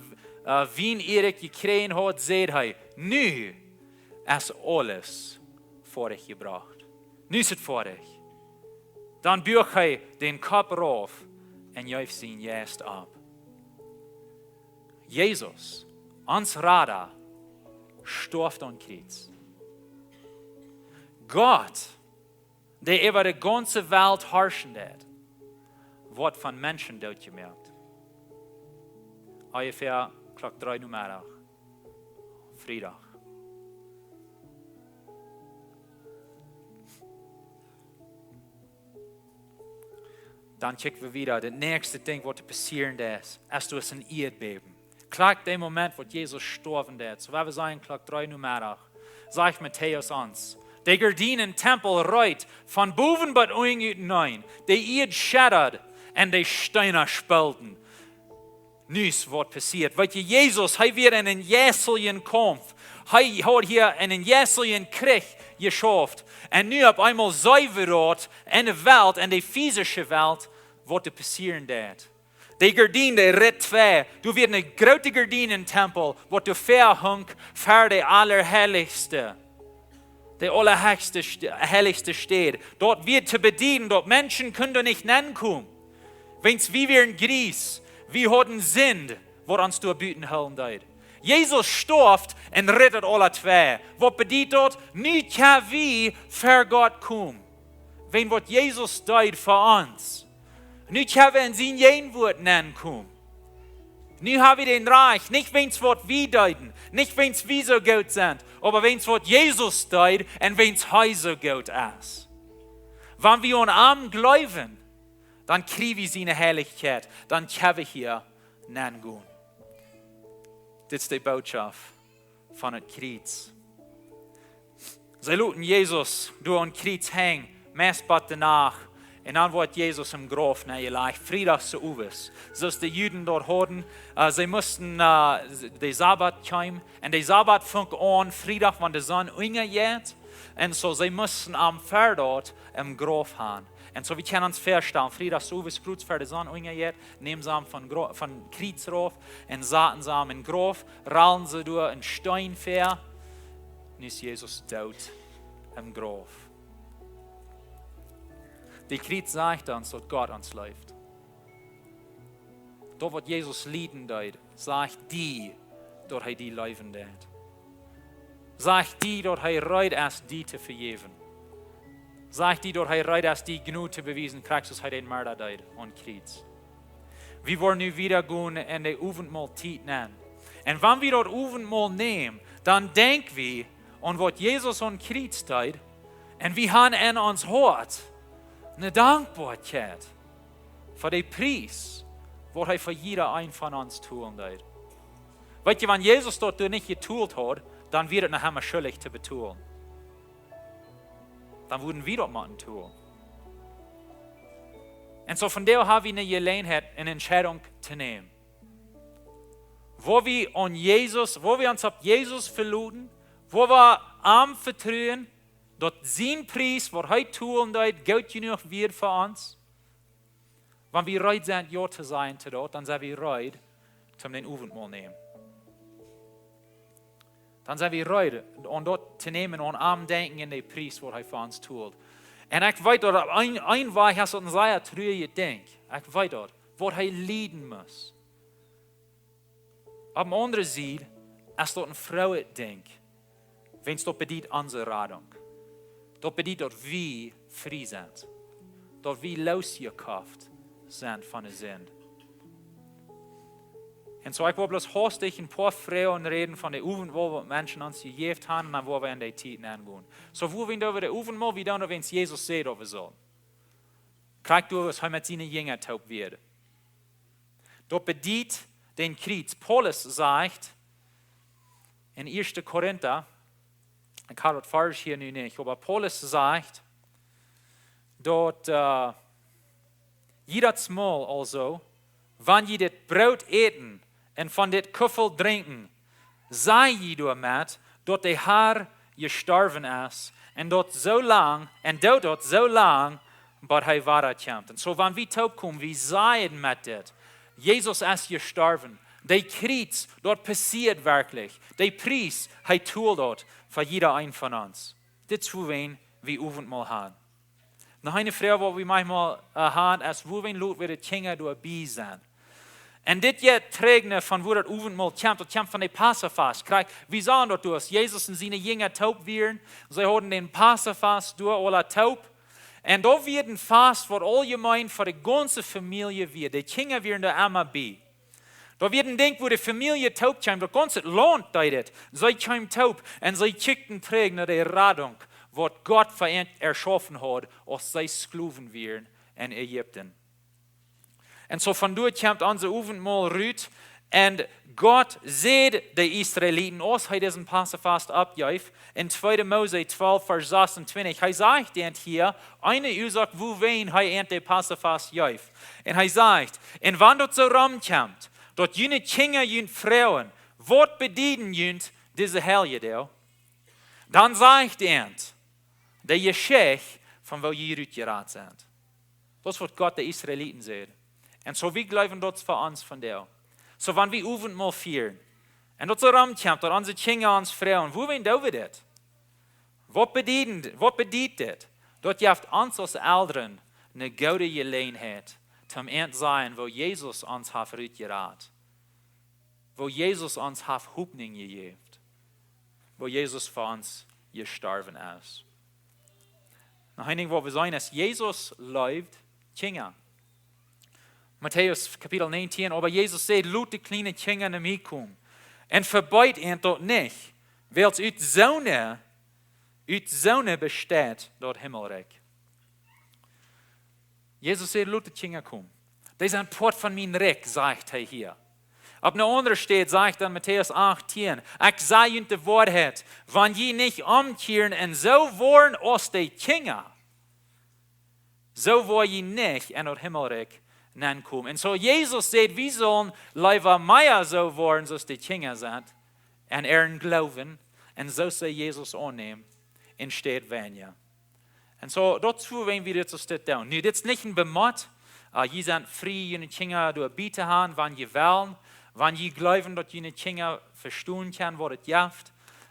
äh, Wien äarich jekjräajen haud, säd hee: "Nu es aules foadich jebrocht. Nu es et foadich." Dan buach hee dän Kopp rauf un jeef sienen Jeist auf. Jesus, ons Rada, storf aum Kjriez. Gott, dee äwa de gaunze Welt harschen deed, woat von Menschen dootjemoakt. Onjefäa Klock dree Nomeddach, Friedach. Dan kjikj wie wieda. Daut näakjste Dinkj waut passieren deed, es, es doa een Ieedbäben. Krakjt dän Moment waut Jesus stoawen deed, soo wie sajen, Klock dree Nomeddach, sajcht Matäus ons: "De Gardien em Tempel reet von bowen bat unjen uteneen, de Ieed schedad un de Steena spelden." Nu es waut passieet. Weet jie, Jesus, hee wia en eenen jeistlichen Kaumf. Hee haud hia en eenen jeistlichen Kjrich jeschauft. Un nu opp eemol sach wie daut en de Welt, en de physische Welt, waut doa passieren deed. De Gardien, dee reet twei. Doa wia eene groote Gardien em Tempel, waut doa väa hunk ver de Aulaheiligste. De aulaheiligste St-, heiligste Städ. Daut wia to bedieden, daut Menschen kunnen doa nich nenkomen. Wiels wie wieren jries, wie hauden Sind, waut ons doa buten hoolen deed. Jesus storf un reet daut aula twei. Waut bediet daut? Nu kjenn wie ver Gott komen. Wiels waut Jesus deed fa ons. Nu kjenn wie en sien Jäajenwoat nenkomen. Nu hab wie daut Rajcht, nich wiels waut wie deeden, nich wiels wie soo goot sent, oba wiels waut Jesus deed un wiels hee soo goot es. Wan wie aun am jleewen, dan kjrie wie siene Heilichkjeit, dan kjenn wie hia nengonen. Dit es de Botschaft von daut Kjriez. See loten Jesus doa aum Kjriez henjen, meist bat de Nacht. Un dan woat Jesus em Grauf nenjelajcht, Friedach soo owes. Soo aus de Juden doa hauden, äh, see musten, äh, de Sabbat kjeem. Un de Sabbat funk aun Friedach, wan de Sonn unjajeit. Un soo, see musten am ver daut em Grauf han. Un soo, wie kjennen ons väastalen, Friedach soo owes, krakjt ver de Sonn unjajeit, nämen see am von, Gra- von Kjriez rauf un saten see am em Grauf, rollen see doa een Steen väa. Nu es Jesus doot em Grauf. De Kjriez sajcht ons, daut Gott ons leeft. Daut waut Jesus lieden deed, sajcht die, daut hee die leewen deed. Sajcht die, daut hee reed es, die to vejäwen. Sajcht die, daut hee reed es, die Jnod to bewiesen, krakjt soo aus hee dän Moorda deed aum Kjriez. Wie woaren nu wieda gonen en de Owentmoltiet nenn. Un wan wie daut Owentmol nämen, dan denkj wie aun waut Jesus aum Kjriez deed. Un wie han en ons Hoat eene Dankboakjeit fa dän Pries, waut hee fa jieda een von ons tolen deed. Weet jie, wan Jesus daut doa nich jetolt haud, dan wia et noch emma schuldich to betolen. Dan wudden wie daut motten tolen. Un soo vondoag ha wie eene Jeläajenheit, eene Entscheidunk to nämen. Woo wie aun Jesus, woo wie ons opp Jesus veloten, woo wie am vetruen, daut sien Pries, waut hee tolen deed, goot jenuach wia fa ons. Wan wie reed sent, jo to sajen to daut, dan sent wie reed, om dän Owentmol nämen. Dan sent wie reed, aun daut to nämen, aun am denkjen en dän Pries, waut hee fa ons tolt. Un ekj weet daut, opp een, een Wajch es daut een sea truajet Dinkj. Ekj weet daut, waut hee lieden must. Opp de aundre Sied es daut een frohet Dinkj, wiels daut bediet onse Radunk. Daut bediet, daut wie frie sent. Daut wie loosjekoft sent von de Sind. Un soo, ekj well bloos hastich een poa Froagen räden von dän Owentmol, waut Menschen ons jejäft han, un dan woa wie en dee Tiet aungonen. Soo, woo wie doa wia dän Owentmol, wie doonen daut, wiels Jesus säd, daut wie sullen. Krakjt doa, aus hee met siene Jinja toop wia. Daut bediet dän Kjriez. Paulus sajcht en Ieeschte Korinta, ekj ha daut Varsch hia nu nich, oba Paulus sajcht, daut, äh, jiedet Mol aulsoo, wan jie dit Broot äten un von dit Kuffel drinkjen, saj jie doamet, daut de Har jestorwen es, un daut soo lang, un daut, daut soo lang, bat hee wada kjemt. Un soo, wan wie toop komen, wie sajen met dit, Jesus es jestorwen. Dee Kjriez, daut passieed werkjlich. Dee Pries, hee tolt daut fa jieda een von ons. Dit es wuarom wie Owentmol han. Noch eene Froag, waut wie maunchmol, äh, han, es, wuarom lot wie de Kjinja doabie sennen? Un dit jeit trigj no von wua daut Owentmol kjemt, daut kjemt von de Passafast. Krakjt, wie sagen daut, aus Jesus un siene Jinja toop wieren, see hauden dän Passafast doa aula toop. Un daut wia een Fast, waut auljemeen fa de gaunze Famielje wia. De Kjinja wieren doa emma bie. Daut wia een Dinkj, wua de Famielje toop kjeem, daut gaunze Launt deed et. See kjeemen toop un see kjikjten trigj no de Radunk, waut Gott fa an erschaufen haud, aus see Sklowen wieren en Ägipten. Un soo von doa kjemt onse Owentmol rut. Un Gott säd de Israeliten, aus hee disen Passafast oppjeef, en tweede Mose twalf, Varsch sasuntwintich, hee sajcht an hia, eene Uasoak, wuarom hee an dän Passafast jeef. Un hee sajcht, un wan daut soo romkjemt, daut june Kjinja junt froagen, waut bedieden junt dise Heljedoag, dan sajcht an de Jeschicht von woo jie rutjerat sent. Daut es waut Gott de Israeliten säd. Un soo, wie jleewen daut fa ons vondoag. Soo, wan wie Owentmol fieren, un daut soo romkjemt, daut onse Kjinja ons froagen, wuarom doo wie dit? Waut bediet, waut bediet dit? Daut jeft ons aus Elren eene goode Jeläajenheit, om an to sajen, woo Jesus ons haft rutjerat. Woo Jesus ons haft Hopninj jejäft. Woo Jesus fa ons jestorwen es. Noch een Dinkj, waut wie seenen, es, Jesus leeft Kjinja. Matäus Kapitel näajentieen, oba Jesus säd, lot de kjliene Kjinja no mie komen. Un vebeet an daut nich, wiels ut soone, ut soone besteit daut Himmelrikj. Jesus säd, lot de Kjinja komen. Dee sent Poat von mien Rikj, sajcht hee hia. Opp eene aundre Städ sajcht dan Matäus achttieen, ekj saj junt de Woarheit, wan jie nich omkjieren un soo woaren aus de Kjinja, Soo woa jie nich en daut Himmelrikj nenkomen. Un soo Jesus sajcht, wie sellen leewa mea soo woaren, soo aus de Kjinja sent, en äaren Gloowen, un soo see Jesus aunnämen, enne Städ weinja. Un soo, daut es wuarom wie dit soo doonen. Nu, dit es nich een Bemott. Äh, jie sent frie, june Kjinja doabie to haben, wan jie wellen. Wan jie jleewen, daut june Kjinja vestonen kjennen, waut et jeft,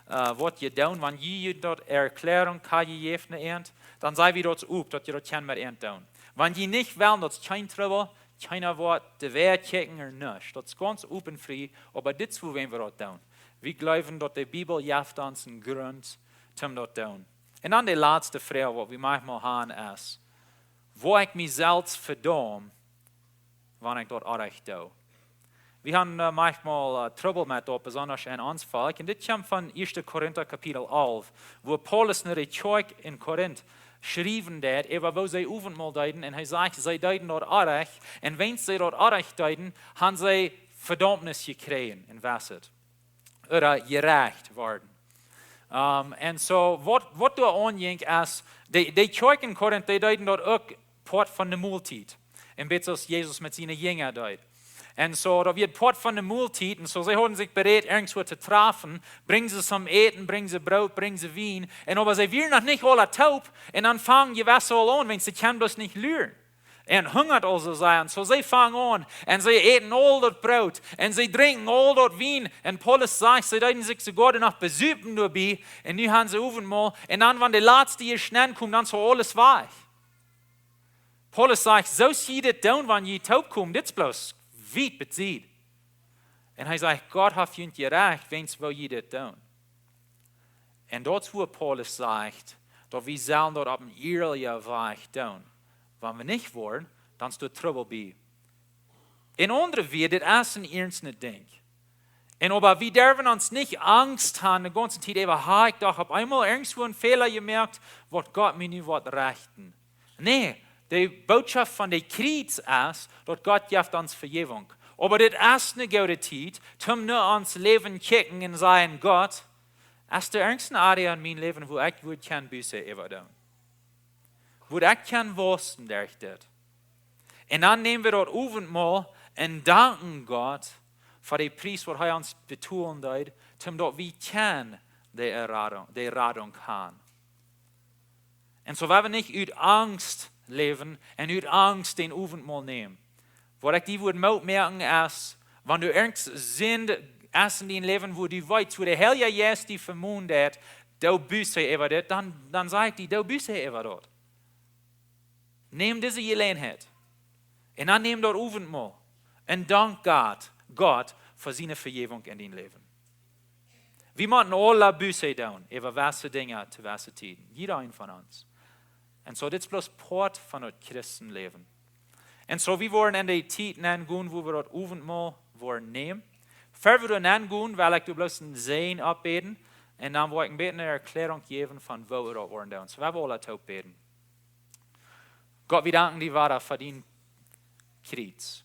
äh, waut jie doonen. Wan jie daut Erkjläarunk kjennen jäwen no an, dan saj wie daut uk, daut jie daut kjennen met an doonen. Wan jie nich wellen, daut es kjeen Trubbel, kjeena woat de Wäaj kjikjen ooda nuscht. Daut es gaunz open frie, oba dit es wuarom wie daut doonen. Wie jleewen, daut de Bibel jeft ons een Grunt, om daut to doonen. Un dan de latste Froag, waut wie maunchmol haben, es, woa ekj mie selfst vedaum, wan ekj daut orrajcht doo? Wie haben, äh, maunchmol, äh, Trubbel met daut, besonda en ons Volkj. Un dit kjemt von Ieeschte Korinta Kapitel alf, wua Paulus no de Kjoakj en Korint schriewen deed, äwa woo see Owentmol deeden. Un hee sajcht, see deeden daut orrajcht. Un wiels see daut orrajcht deeden, haben see Vedaumnis jekjräajen, un wist et, ooda jerecht worden. Ähm, un soo, waut, waut doa aunjinkj es, de, de Kjoakj en Korint, dee deeden daut uk Poat von de Moltiet. Un bät soo aus Jesus met siene Jinja deed. Un soo, daut wia Poat von de Moltiet. Un soo, see hauden sikj bereed, irjentwua to trafen. Brinjen see some Äten, brinjen see Broot, brinjen see Wien. Un oba see wieren noch nich aula toop. Un dan fangen jewesse aul aun, wiels see kjennen bloos nich luren. Un hungat aul soo sea. Un soo, see fangen aun. Un see äten aul daut Broot. Un see drinkjen aul daut Wien. Un Paulus sajcht, see deeden sikj soogoa noch besupen doabie. Un nu haben see Owentmol. Un dan, wan de latste Jeschnäd kjemt, dan es aules wajch. Paulus sajcht, soo aus jie dit doonen, wan jie toopkomen, dit es bloos wiet besied. Un hee sajcht, Gott haft junt jerecht, wiels woo jie dit doonen. Un daut es wua Paulus sajcht, daut wie sellen daut opp een ierlicha Wajch doonen. Wan wie nich woaren, dan es doa Trubbel bie. En aundre Wieed, dit es een iernst Dinkj. Un oba wie derwen ons nich Angst haben, de gaunze Tiet äwa, ha ekj doch opp eemol irjentwua een Fäla jemoakt, waut Gott mie nu woat rechten. Nä, de Bootschoft von de Kjriez es, daut Gott jeft ons Vejäwunk. Oba dit es ne goode Tiet, toom no ons Läwen kjikjen un sajen, Gott, es doa irjent een Area en mien Läwen, wua ekj wudd kjennen Buße äwa doonen? Wua ekj kjenn wausen derch dit? Un dan näm wie daut Owentmol un danken Gott fa de Pries, waut hee ons betolen deed, toom daut wie kjennen de Erradunk, de Radunk haben. Un soo woa wie nich ut Angst läwen un ut Angst dän Owentmol nämen. Waut ekj die wudd Moot moaken es, wan du irjent Sind hast en dien Läwen, wua du weetst, wua de Heilje Jeist die vemonen deit, doo Buße äwa dit, dan, dan saj ekj die, doo Buße äwa daut. Näm dise Jeläajenheit. Un dan näm daut Owentmol. Un dank Gott, Gott fa siene Vejäwunk en dien Läwen. Wie motten aula Buße doonen, äwa jewesse Dinja to jewesse Tieden. Jieda een von ons. Un soo, dit es bloos Poat von daut Christenläwen. Un soo, wie woaren en de Tiet nengonen, wua wie daut Owentmol woaren nämen. Ea wie doa nengonen, well ekj doa bloos een Säajen oppbäden. Un dan woa ekj een bät ne Erkjläarunk jäwen von woo wie daut woaren doonen. Soo, wie woaren aula toop bäden. Gott, wie danken die wada fa dien Kjriez.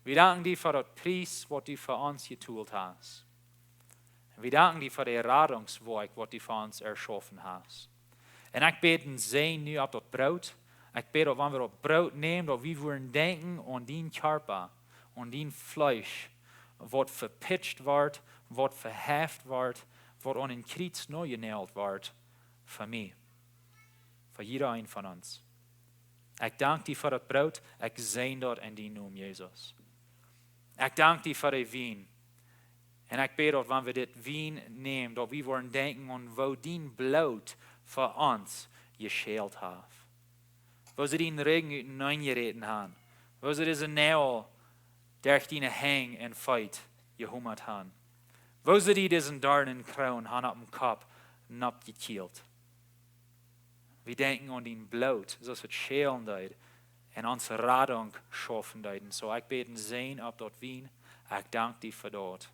Wie danken die fa daut Pries, waut du fa ons jetolt hast. Un wie danken die fa de Radungswoakj, waut du fa ons erschaufen hast. Un ekj bäd een Säajen nu opp daut Broot. Ekj bäd, daut wan wie daut Broot nämen, daut wie wudden denkjen aun dien Kjarpa, aun dien Fleesch, waut vepitscht wort, waut veheft wort, waut aun een Kjriez nojenäajelt wort, fa mie, fa jieda een von ons. Ekj dank die fa daut Broot, ekj säajen daut en dien Nomen, Jesus. Ekj dank die fa de Wien. Un ekj bäd, daut wan wie dit Wien nämen, daut wie wudden denkjen aun woo dien Bloot fa ons jeschält haft. Woo see dien Rigjen uteneen jeräten haben. Woo see dise Näajel derch diene Henj un Feet jehomat haben. Woo see die dise Doarnenkroon haben oppem Kopp noppjekjielt. Wie denkjen aun dien Bloot, soo aus et schälen deed un ons Radunk schaufen deed. Un soo, ekj bäd een Säajen opp daut Wien. Ekj dank die fa daut.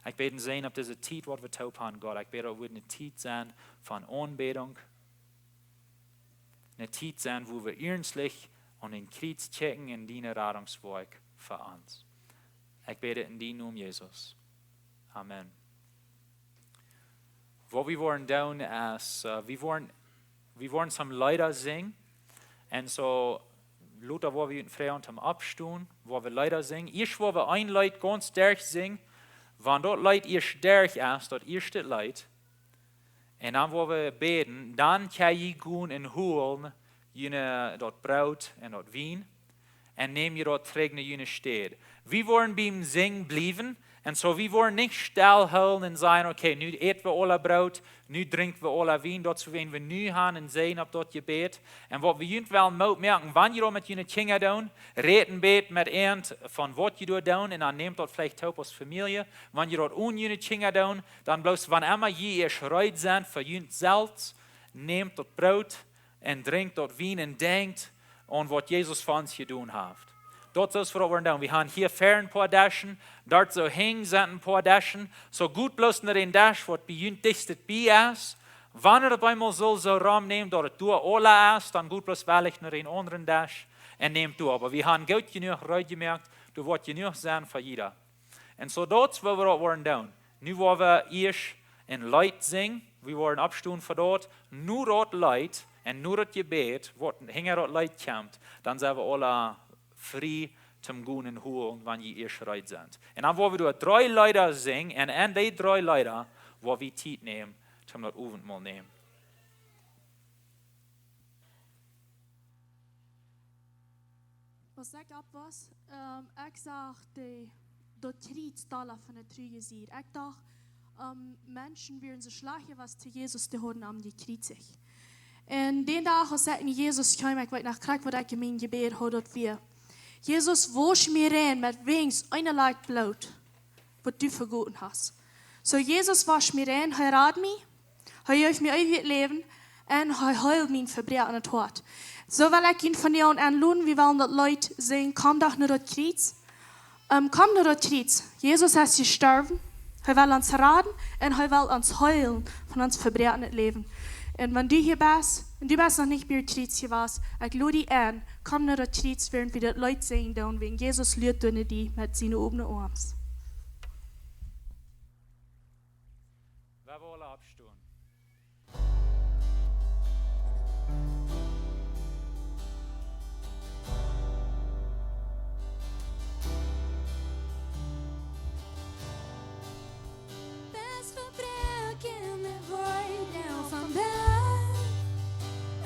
Ekj bäd een Säajen opp dise Tiet, waut wie toop haben, Gott. Ekj bäd, daut wudd ne Tiet sennen von Aunbädunk. Ne Tiet sennen, wua wie iernstlich aun dien Kjriez kjikjen un dien Radungswoakj fa ons. Ekj bäd dit en dien Nomen, Jesus. Amen. Waut wie woaren doonen es, äh, wie woaren, wie woaren some Leeda sinjen. Un soo, lota woa wie junt froagen toom oppstonen, woa wie Leeda sinjen. Ieescht woa wie een Leet gaunz derch sinjen. Wan daut Leet ieescht derch es, daut ieeschte Leet, un dan woa wie bäden, dan kjenn jie gonen un holen june daut Broot un daut Wien un näm jie daut trigj no june Städ. Wie woaren biem Sinjen bliewen, un soo wie woaren nich stell hoolen un sajen: "Okay, nu äten wie aula Broot, nu drinkjen wie aula Wien." Daut es, wan wie nu gonen un sajen opp daut Jebäd. Un waut wie junt wellen Moot moaken, wan jie daut met june Kjinja doonen, rät een bät met an von waut jie doa doonen, un dan nämt daut veleicht toop aus Famielje. Wan jie daut onen june Kjinja doonen, dan bloos, wan emma jie ieescht reed sent fa junt selfst, nämt daut Broot un drinkjt daut Wien un denkjt aun waut Jesus fa ons jedonen haft. Daut es waut wie woaren doonen. Wie haben hia ver een poa Deschen, doa soo hinjen sent een poa Deschen. Soo, got bloos no dän Desch waut bie junt dichtst bie es. Wan et opp eemol saul soo romnämen daut et doa aula es, dan got bloos wellich no dän aundren Desch un nämt doa. Oba wie haben goot jenuach reed jemoakt, doa woat jenuach sennen fa jieda. Un soo, daut es waut wie woaren doonen. Nu woa wie ieescht een Leet sinjen, wie woaren oppstonen fa daut. Nu daut Leet un nu daut Jebäd, waut hinja daut Leet kjemt, dan sent wie aula frie toom gonen un holen, wan jie ieescht reed sent. Un dan woa wie doa dree Leeda sinjen, un aun dee dree Leeda woa wie Tiet nämen toom daut Owentmol nämen. Aus ekj opp wia, ähm, ekj sach de, daut Kjriez dolla von de true Sied. Ekj docht, ähm, Menschen wieren soo schlajcht, waut to Jesus, dee hauden am jekjriezicht. Un dän Dach, aus ekj no Jesus kjeem, ekj weet noch krakjt waut ekj en mien Jebäd haud, daut wia: "Jesus, wausch mie rein met weens een Drops Bloot, waut du vegoten hast." Soo, Jesus wausch mie rein, hee rad mie, hee jeef mie eewjet Läwen un hee heelt mien vebroakenet Hoat. Soo well ekj junt vondoag aunloden, wie wellen daut Leet sinjen: "Komm doch no daut Kjriez." Ähm, komm no daut Kjriez. Jesus es jestorwen, hee well ons raden un hee well ons heelen von ons vebroakenet Läwen. Un wan du hia best un du best noch nich bie daut Kjriez jewast, ekj lod die aun, komm no daut Kjriez, wäarent wie daut Leet sinjen doonen, wäajen Jesus luat doa no die met siene opne Oarms. Wie woaren aula oppstonen. Best vebroaken, woa nu von Bloot.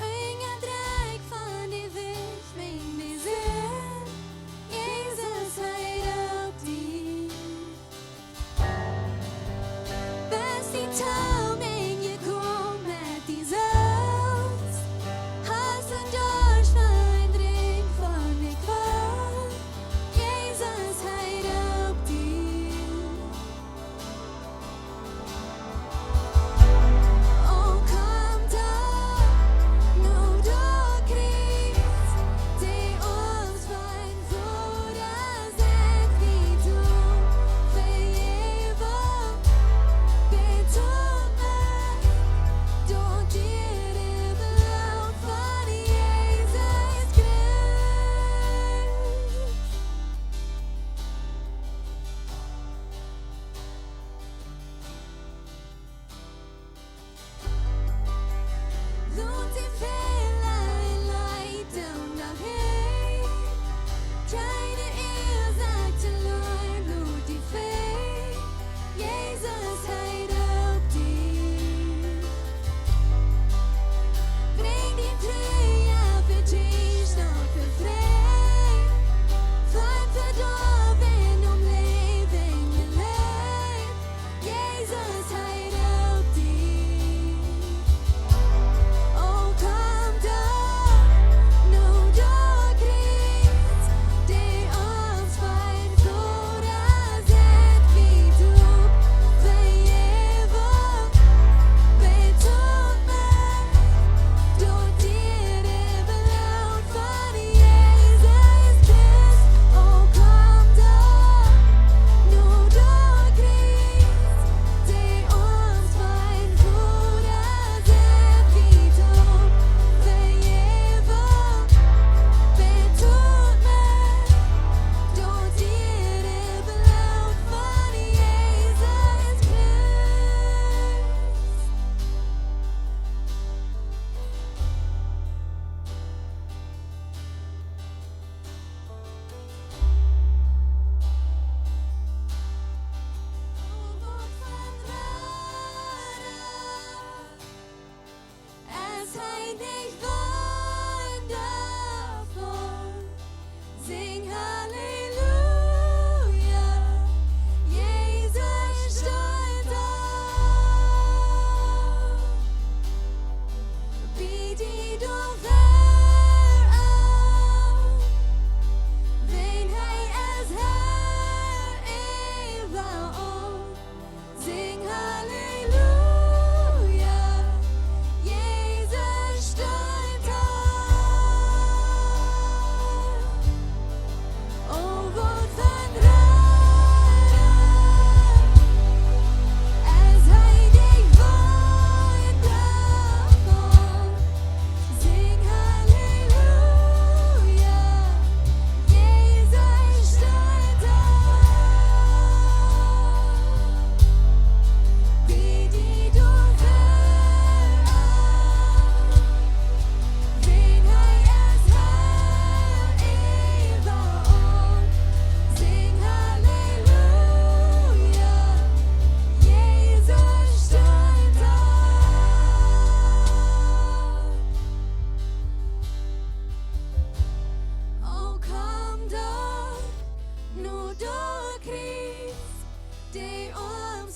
Een Drops von dee Wienkjwäl, dee Sind. Jesus, hee roopt die. Best du toom Enj jekomen met die selfst?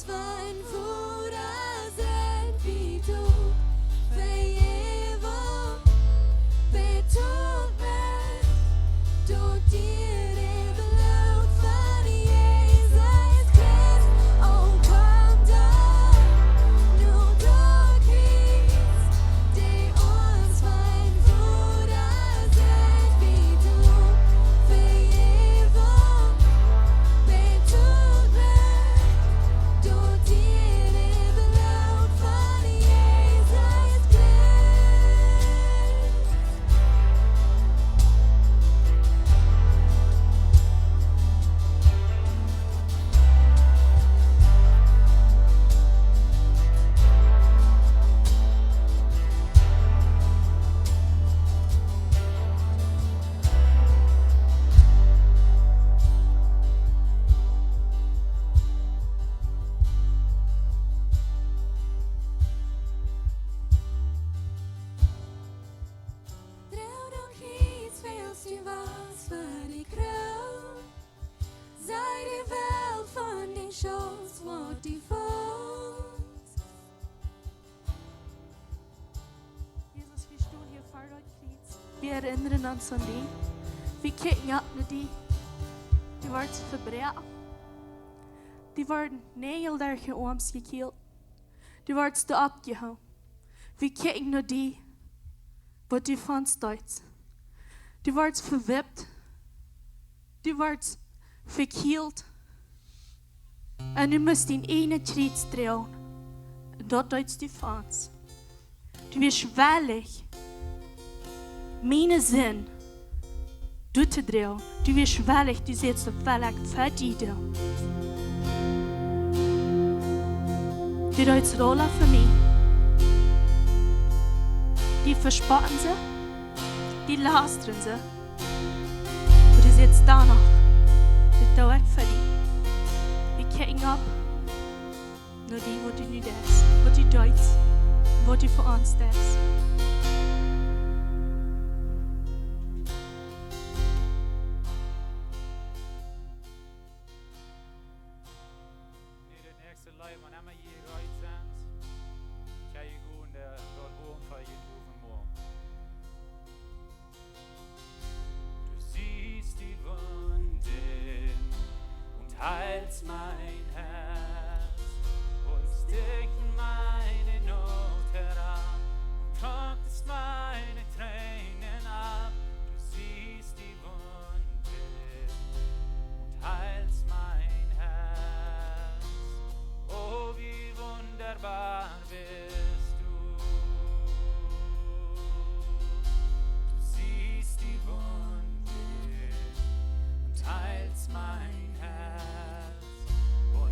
Von Voda sent wie doa, Vejäwunk betolt met daut diere Bloot von Jesus Christus. O komm dan no daut Kjriez, dee ons von Voda sent wie doa, Vejäwunk betolt met daut diere Bloot von Jesus Christus. Droag daut Kjriez, wiels du west fa de Krauft. Saj de Welt von dän Schutz, waut du fungst. Jesus, wie stonen hia ver daut Kjriez. Wie erinnren ons aun die. Wie kjikjen opp no die. Du worscht vebroaken. Doa worden Näajel derch de Oarms jekjielt. Du worscht doa oppjehongen. Wie kjikjen no die, waut du fast deetst. Du worscht vewippt. Du worscht vekjielt. Un du must dien ieejnet Kjriez droagen. Un daut deetst du fa ons. Du wieescht wellich, miene Sind doa to droagen. Du wieescht wellich, du sätst, daut well ekj fa die doonen. Du deetst daut aula fa mie. Dee vespotten see, dee lastren see. Oba du sätst dan noch, dit doo ekj fa die. Wie kjikjen opp no die, waut du nu deist, waut du deist, waut du fa ons deist. Nu daut näakjste Leet, wan emma jie reed sent, kjenn jie gonen, äh, daut Hoorn fa jie droagen. Du siehst die Wunden und heilst mein Herz. Holst dich in meine Not heran und trocknest meine Tränen ab. Du siehst die Wunden und heilst mein Herz. Oh, wie wunderbar bist du. Du siehst die Wunde und heilst mein Herz. Oh,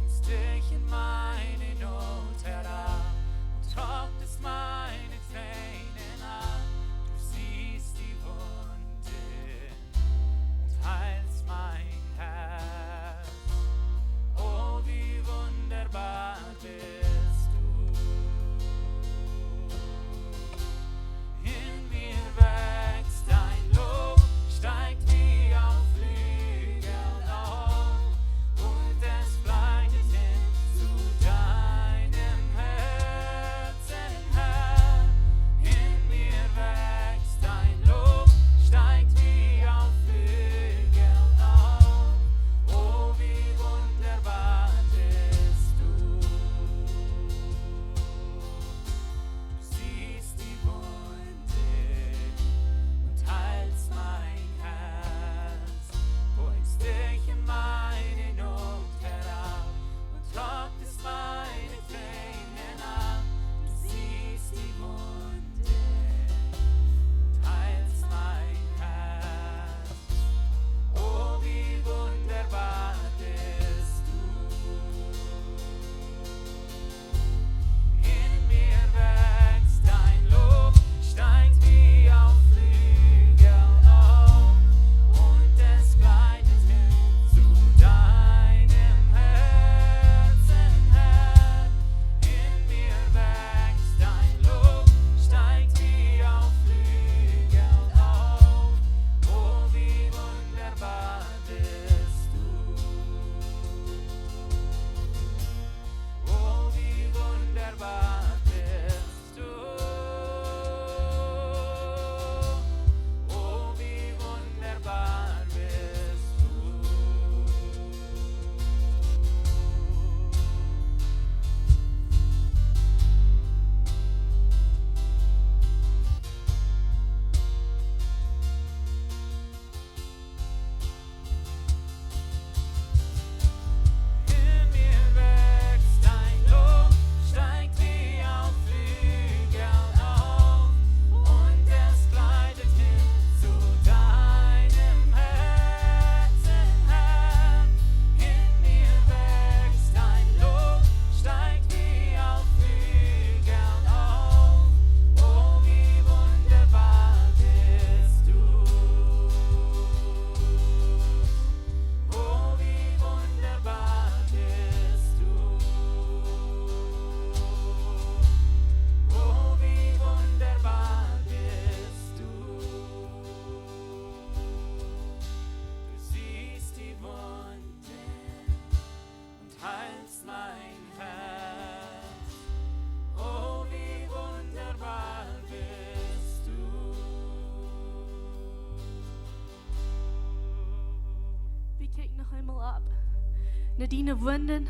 no diene Wunden.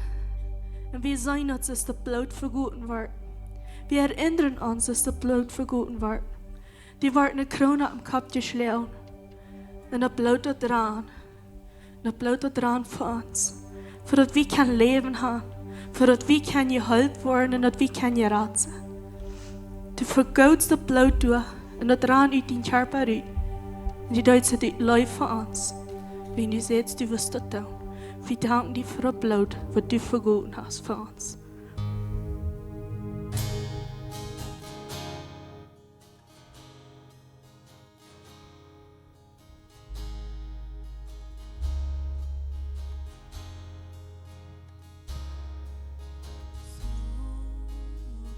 Un wie seenen, daut es daut Bloot vegoten worden. Wie erinnern ons, daut daut Bloot vegoten worden. Doa wort eene Kroon opp dän Kopp jeschloagen. Un daut Bloot daut rann. Un daut Bloot daut rann fa ons. Fa daut wie kjennen Läwen haben. Fa daut wie kjennen jeheelt woaren un daut wie kjennen jerat sennen. Du vegootst daut Bloot doa un daut rann ut dän Kjarpa rut. Un du deedst daut ut Leew fa ons. Wiels du sätst, du wist daut doonen. Wie danken die fa daut Bloot, waut du vegoten hast fa ons. Su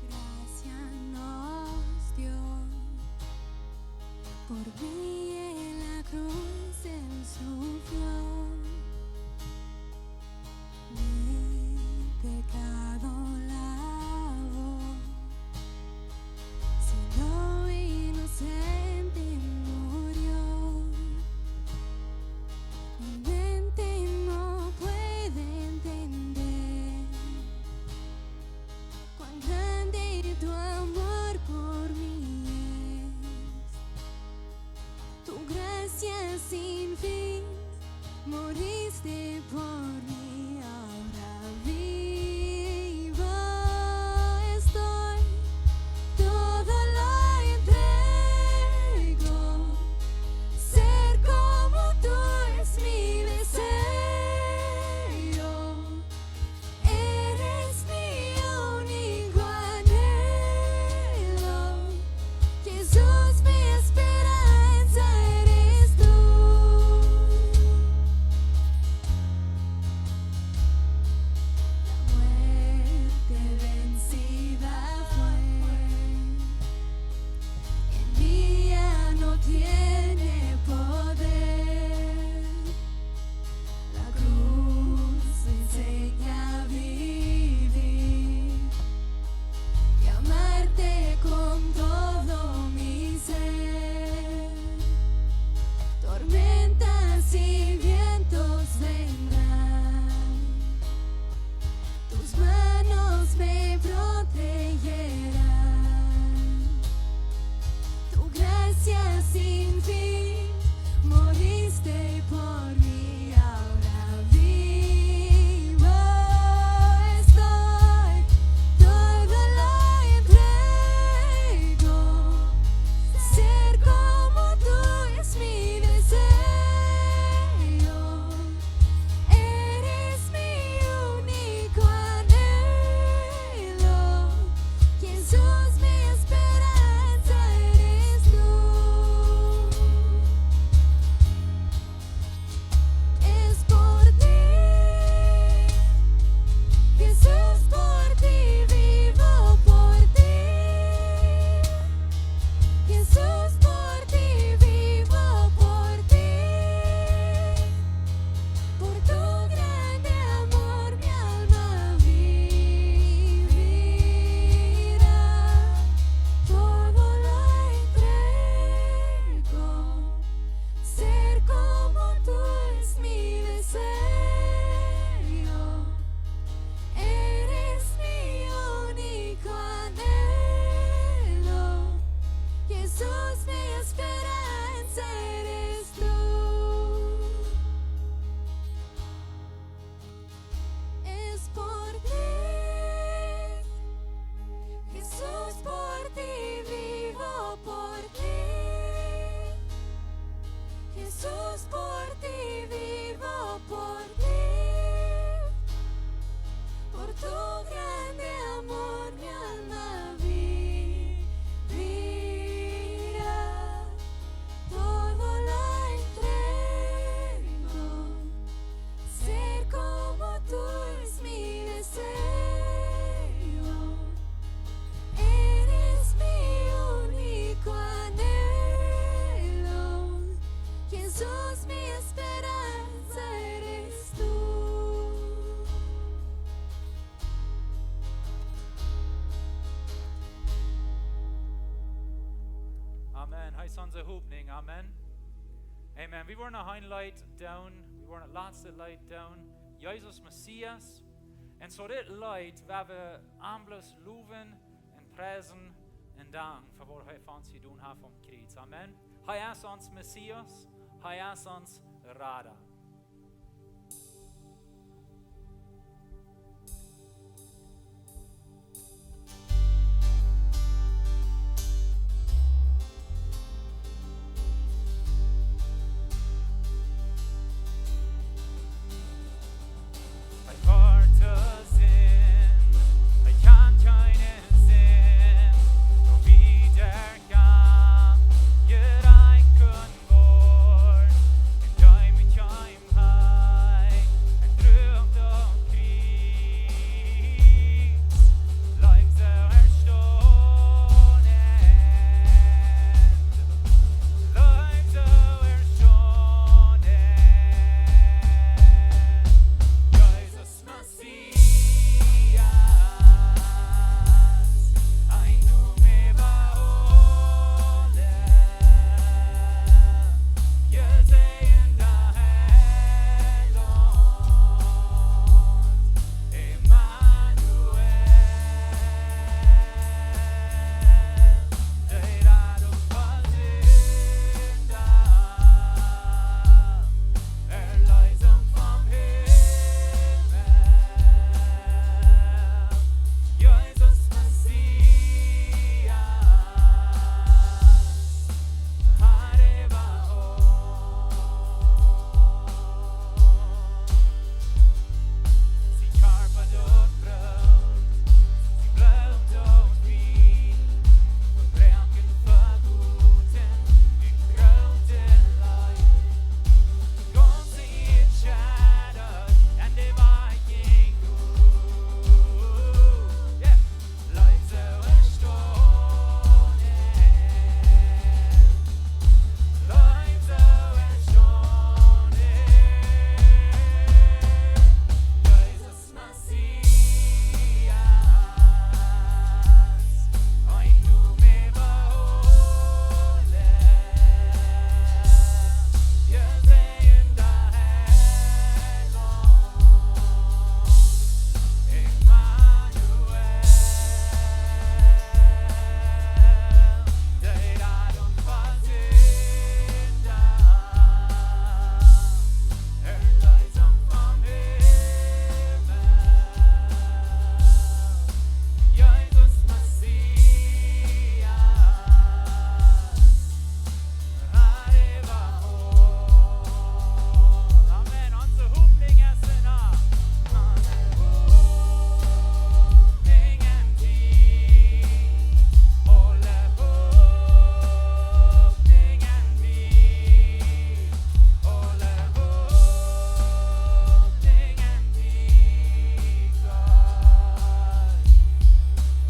gracia nos dio, por mí en la cruz él sufrió. Mi pecado lavó, sino inocente murió. Mi mente no puede entender cuán grande tu amor por mí es. Tu gracia sin fin, moriste por mí, ahora vivo estoy, todo lo entrego. Ser como tú es mi deseo. Eres mi único anhelo. Jesús, mi esperanza eres tú. La muerte vencida fue. En mí ya no tiene poder. La cruz me enseña a vivir y amarte con todo mi ser. Tormentas y vientos vendrán, tus manos me protegerán. Tu gracia sin fin, moriste por mí, ahora vivo estoy, todo lo entrego. Ser como tú es mi deseo. Eres mi único anhelo. Jesús, mi esperanza eres tú. Es por ti, Jesús, por ti, vivo por ti. Jesús, por ti, vivo por ti. Por tu grande amor mi alma vivirá. Todo lo entrego. Ser como tú es mi deseo. Eres mi único anhelo. Jesús, mi esperanza eres tú. Es por ti, Jesús, por ti, vivo por ti. Jesús, por ti, vivo por ti. Por tu grande amor mi alma vivirá. Todo lo entrego. Ser como tú es mi deseo. Eres mi único anhelo. Jesús, mi esperanza eres tú. Amen. Hee es onse Hopninj. Amen. Amen. Wie woaren noch een Leet doonen. Wie woaren daut latste Leet doonen. Jesus Messias. Un soo dit Leet, wua wie am bloos lowen un priesen un danken fa waut hee fa ons jedonen haft aum Kjriez. Amen. Hee es ons Messias, hee es ons Rada. Hee woat to seenen, hee kaun kjeene Sind, doch wieda kaun jerecht woaren, un dee mie kjeem hee, un droag daut Kjriez, leef soo erstonen. Leef soo erstonen. Jesus Messias, hee nu mea beholen. Jesäajenda Heilaunt, Immanuel, de Radunk fa Sinda, Erleesunk vom Himmel, Jesus Messias, Herr äwa aul. Sien Kjarpa daut Broot, sien Bloot daut Wien, fa Kranke vegoten, ut groote Leew. De gaunze Ieed schaddad un de Wajch jinkj ut. Yeah. Leef soo erstonen. Leef soo erstonen. Jesus Messias, hee nu mea beholen. Jesäajenda Heilaunt, Immanuel, de Radunk fa Sinda, Erleesunk vom Himmel, Jesus Messias. Amen. Onse Hopninj es en die. Aule Hopninj en die. Aule Hopninj en die, Gott.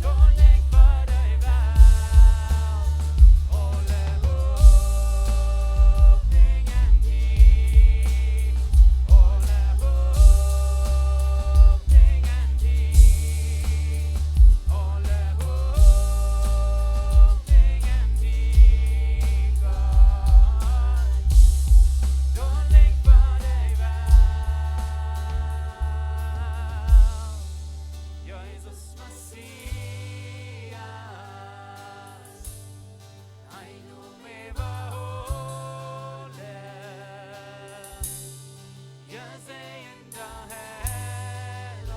Doa licht fa de Welt. Aule Hopninj en die. Aule Hopninj en die. Aule Hopninj en die, Gott. Doa licht fa de Welt. Jesus Messias, hee nu mea beholen. Jesäajenda Heilaunt,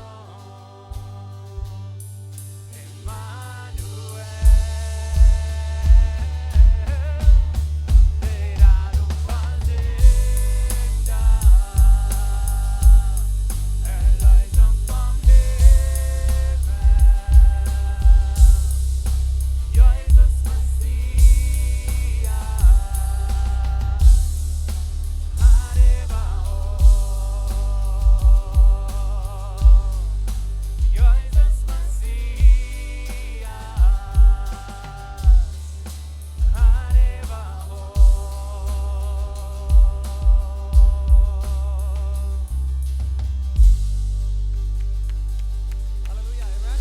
Immanuel, de Radunk fa Sinda, Erleesunk vom Himmel, Jesus Messias, Herr äwa aul. Jesus Messias, Herr äwa aul. Halleluja, amen.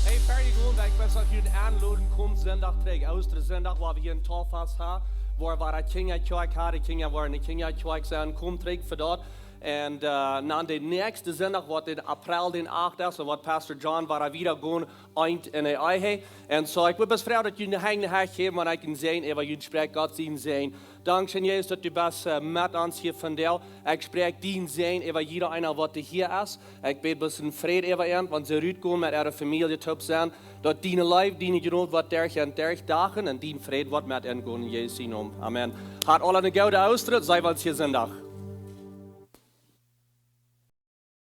Hey, fertig, ekj well junt aunloden, komt Sindach trigj, Oostren Sindach, wua wie hia een Tauffast haben, wua wie de Kjinja Kjoakj haben, de Kjinja woaren de Kjinja Kjoakj sennen, komt trigj fa daut. Un dan de näakjste Sindach, waut en April dän achten es, dan woat Pastor John wada wieda gonen, eent en de Ehe. Un soo, ekj woa bloos froagen daut jie ne Henj hecht jäwen, wan ekj en Säajen äwa junt spräakj, Gott sien Säajen. Dankscheen, Jesus, daut du best met ons hia vondoag. Ekj spräakj dien Säajen äwa jieda eena, waut hia es. Ekj bäd bloos en Fräd äwa an, wan see rutgonen met äare Famielje toop senn, daut diene Leew, diene Jnod woat derch un derch dachen un dien Fräd woat met an gonen, en Jesus sien Nomen. Amen. Hat aula ne goode Oostren, see wie ons hia Sindach.